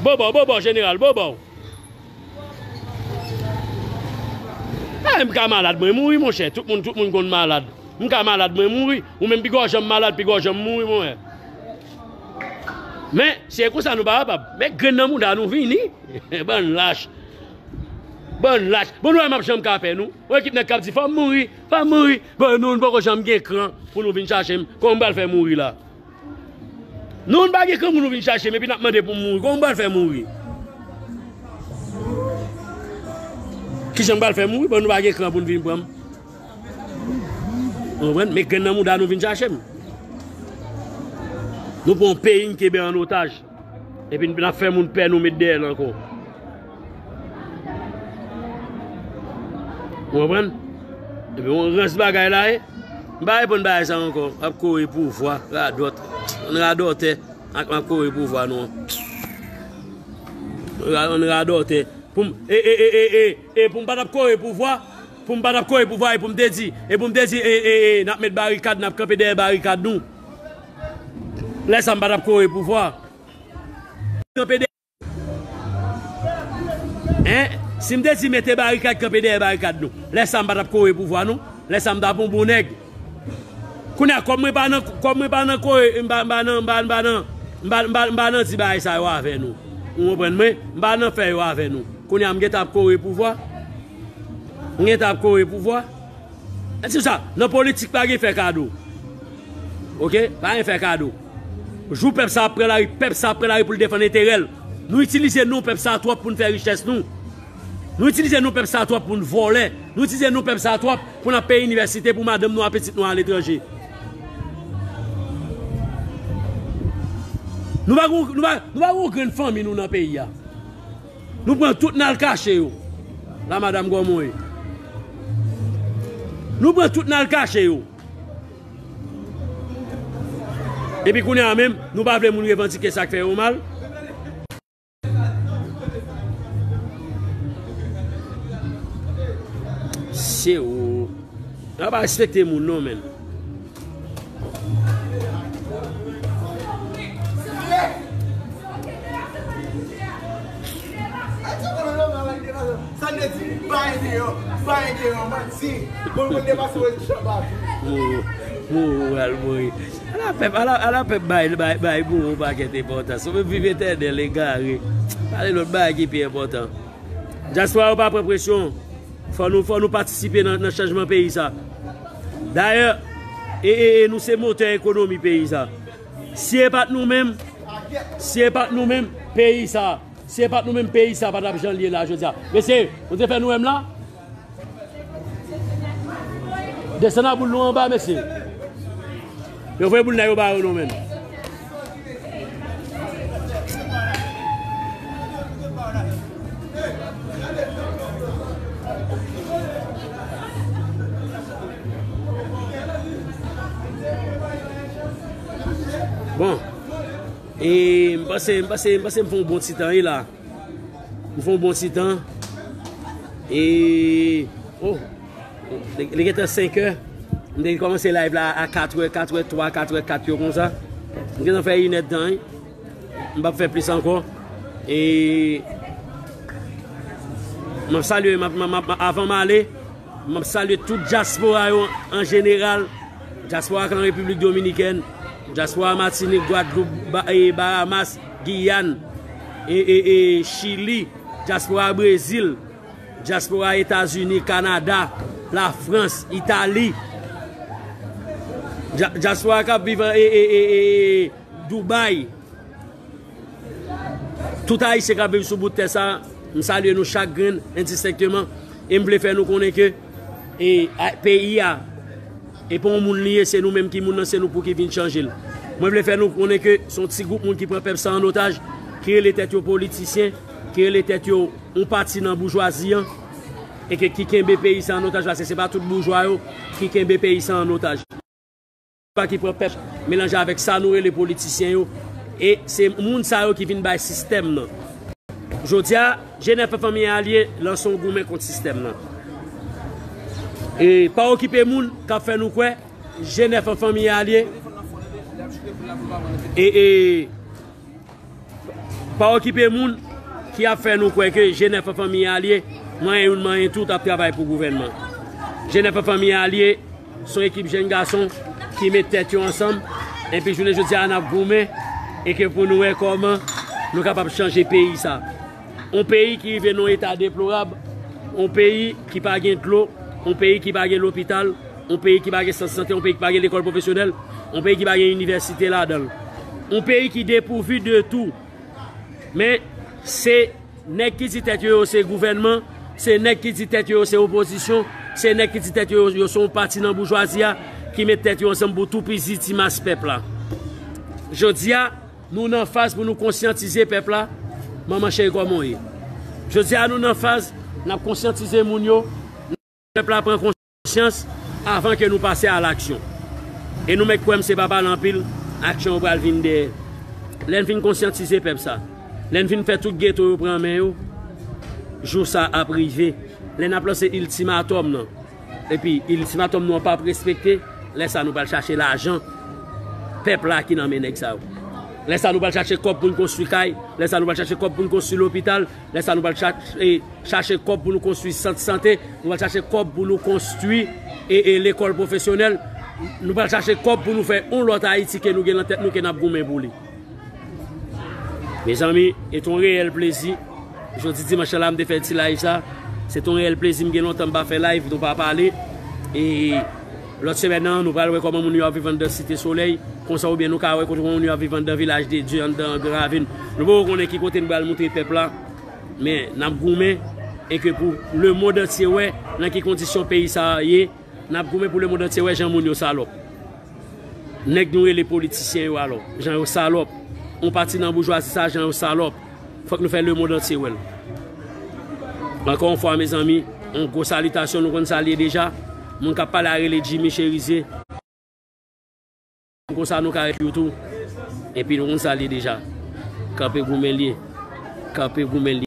Bobo, bobo, jeneral, bobo. Eh, m ka malad, mwen mouri, monchè. Tout moun, tout moun konn malad. M ka malad, mwen mouri. Ou menm, pi gwo jan m malad, pi gwo jan m mouri, monchè. Men, si e konsa nou pa kapab. Men grenn nan mouda nou vini. Bann lach. Bann lach. Bon, nou wè m ap janm ka pè nou. Yon ekip nèg k ap di, "Fò m mouri, fò m mouri." Bon, nou, nou poko janm gen kran pou nou vin chache m. Kòman m pral fè mouri la? Nou, nou pa gen kran pou nou vin chache m, epi n ap mande pou m mouri. Kòman m pral fè mouri? Kijan m pral fè mouri? Bon, nou pa gen kran pou n vin pran m. Ou konprann? Men grenn nan mouda nou vin chache m. Nou pran yon peyi n kenbe an otaj. Epi n ap fè moun pè nou met dèyè l ankò. Ou konprann? Epi yon rans bagay la ye. M pa reponn bagay sa ankò. Ap kore pouvwa, radòt. Yon radòtè. Ak m ap kore pouvwa nou an. Yon radòtè. Pou m, e, e, e, e, e, e, pou m pa t ap kore pouvwa, pou m pa t ap kore pouvwa, e pou m te di, e pou m te di, e, e, e, n ap met barikad, n ap kanpe dèyè barikad nou. Lè sa m pa t ap kore pouvwa. Kanpe dèyè. Hein? Si m te di mete barikad, kanpe dèyè barikad nou. Lè sa m pa t ap kore pouvwa nou. Lè sa m t ap yon bon nèg. Kounye a, kòm mwen pa nan, kòm mwen pa nan kore, m pa, m pa nan, m pa, m pa nan, m pa, m pa, m pa nan ti bagay sa yo avè nou. Ou konprann mwen? M pa nan fè yo avè nou. Kounye a, m gentan ap kore pouvwa. M gentan ap kore pouvwa. E se sa, nan politik pa gen fè kado. Oke? Pa gen fè kado. Jou pèp sa ap pran lari, pèp sa ap pran lari pou l defann enterè l. Nou itilize non pèp sa twòp pou n fè richès nou. Nou itilize non pèp sa twòp pou n vòlè. Nou itilize non pèp sa twòp pou n ap peye inivèsite pou madanm nou ak pitit nou aletranje. Nou pa gon, nou pa, nou pa gon grenn fanmi nou nan peyi a. Nou pran tout n al kache yo. La madanm Gòmon ye. Nou pran tout n al kache yo. Epi kounye a menm, nou pa vle moun revandike sa k fè yo mal. Se ou. Yo pa respekte moun non, menn. Sa n te di, bay deyò, bay deyò, manti. Bon, bon, depase wè chanba. Mou, mou, al mouri. Ala pèp, ala, ala pèp bay, bay, bay mou yon pakèt enpòtans. Ou menm viv etènèl, egare. Pale lòt bagay ki pi enpòtan. Dyaspora yo pa pran presyon. Fò nou, fò nou patisipe nan, nan chanjman peyi sa. Dayè, e, e, e nou se motè ekonomi peyi sa. Si e pa t nou menm, si e pa t nou menm, peyi sa, si e pa t nou menm, peyi sa pa t ap jan l ye la jodi a. Mesye, nou te fè nou wè m la? Desann a boul nou anba, mesye. Yo voye boul nan yo ba yo non, menn. Bon. E m panse, m panse, m panse m fè yon bon ti tan, wi, la. M fè yon bon ti tan. E, oh, li, li gentan senkè. M te kòmanse live la a katrè, katrè twa, katrè kat yo konsa. M gentan fè inèdtan, wi. M p ap fè plis ankò. E m ap salye, m ap, m ap, m ap, avan m ale, m ap salye tout dyaspora yo an jeneral. Dyaspora k nan Repiblik Dominikèn, dyaspora Matinik, Gwadloup, Ba-, e Bahamas, Giyàn. e, e, e, Chili, dyaspora Brezil, dyaspora Etazini, Kanada, Lafrans, Itali, dya-, dyaspora k ap viv e, e, e, e, Dubai. Tout Ayisyen k ap viv sou bout tè sa, m salye nou chak grenn, endistenkteman, e m vle fè nou konnen ke, e, a, peyi a, e pa yon moun li ye, se nou menm ki moun nan, se nou pou ki vin chanje l. Mwen vle fè nou konnen ke se yon ti gwoup moun ki pran pèp sa an otaj, ki rele tèt yo politisyen, ki rele tèt yo yon pati nan boujwazi an, e ke ki kenbe peyi sa an otaj, paske se pa tout boujwa yo ki kenbe peyi sa an otaj. Pa ki pran pèp melanje avèk sa nou rele politisyen yo. E se moun sa yo ki vin bay sistèm nan. Jodi a, G nèf an Fanmi Alye lanse yon goumen kont sistèm nan. E pa okipe moun k ap fè nou kwè G nèf an Fanmi Alye. E, e Pa okipe moun ki ap fè nou kwè ke G nèf an Fanmi Alye, manyen youn, manyen tout, ap travay pou gouvènman. G nèf an Fanmi Alye, se yon ekip jèn gason ki met tèt yo ansanm, epi jounen jodi a n ap goumen, e ke pou nou wè kòman nou kapab chanje peyi sa. Yon peyi ki rive nan yon eta deplorab, yon peyi ki pa gen dlo, yon peyi ki pa gen lopital, yon peyi ki pa gen sant sante, yon peyi ki pa gen lekòl pwofesyonèl, yon peyi ki pa gen inivèsite ladan l. Yon peyi ki depouvi de tou. Men, se nèg ki di tèt yo, yo se gouvènman, se nèg ki di tèt yo, yo se opozisyon, se nèg ki di tèt yo, yo se yon pati nan boujwazi a, ki met tèt yo ansanm pou toupizi ti mas pèp la. Jodi a, nou nan faz pou nou konsyantize pèp la, manman cheri kòman w ye. Jodi a, nou nan faz n ap konsyantize moun yo, pèp la pran konsyans avan ke nou pase a laksyon. E nou mèt kwè m se pa pale anpil, aksyon yo pral vin dèyè. Lè n fin konsyantize pèp sa, lè n fin fè tout geto yo pran men yo, jou sa ap rive. Lè n ap lanse iltimatòm nan, epi iltimatòm nou an p ap respekte, lè sa nou pral chache lajan pèp la ki nan men nèg sa yo. Lè sa nou pral chache kòb pou n konstwi kay, lè sa nou pral chache kòb pou n konstwi lopital, lè sa nou pral chache, chache kòb pou nou konstwi sant sante, nou pral chache kòb pou nou konstwi e, e lekòl pwofesyonèl, nou pral chache kòb pou nou fè yon lòt Ayiti ke nou gen nan tèt nou ke n ap goumen pou li. Mezanmi, e t on reyèl plezi. Jodi dimanch la, m te fè ti live sa. Se t on reyèl plezi, m gen lontan m pa fè live, nou pa pale. E lòt semèn nan, nou pral wè kòman moun yo ap viv anndan Site Solèy. Konsa oubyen nou ka wè kote moun yo ap viv anndan Vilaj de Dye, anndan Gran Ravin. Nou poko konnen ki kote n pral moutre pèp la. Men n ap goumen e ke pou lemonn antye wè nan ki kondisyon peyi sa a ye. N ap goumen pou lemonn antye wè jan moun yo salòp. Nèg nou rele politisyen yo alò, jan yo salòp. Yon pati nan boujwazi sa, jan yo salòp. Fòk nou fè lemonn antye wè l. Ankò yon fwa, mezanmi, yon gwo salitasyon, nou konn sa l ye deja. Moun k ap pale a rele Jimmy Cherizier. Konsa nou ka rele yo tou. Epi nou konn sa l ye deja. Kanpe goumen l ye. Kanpe goumen l ye.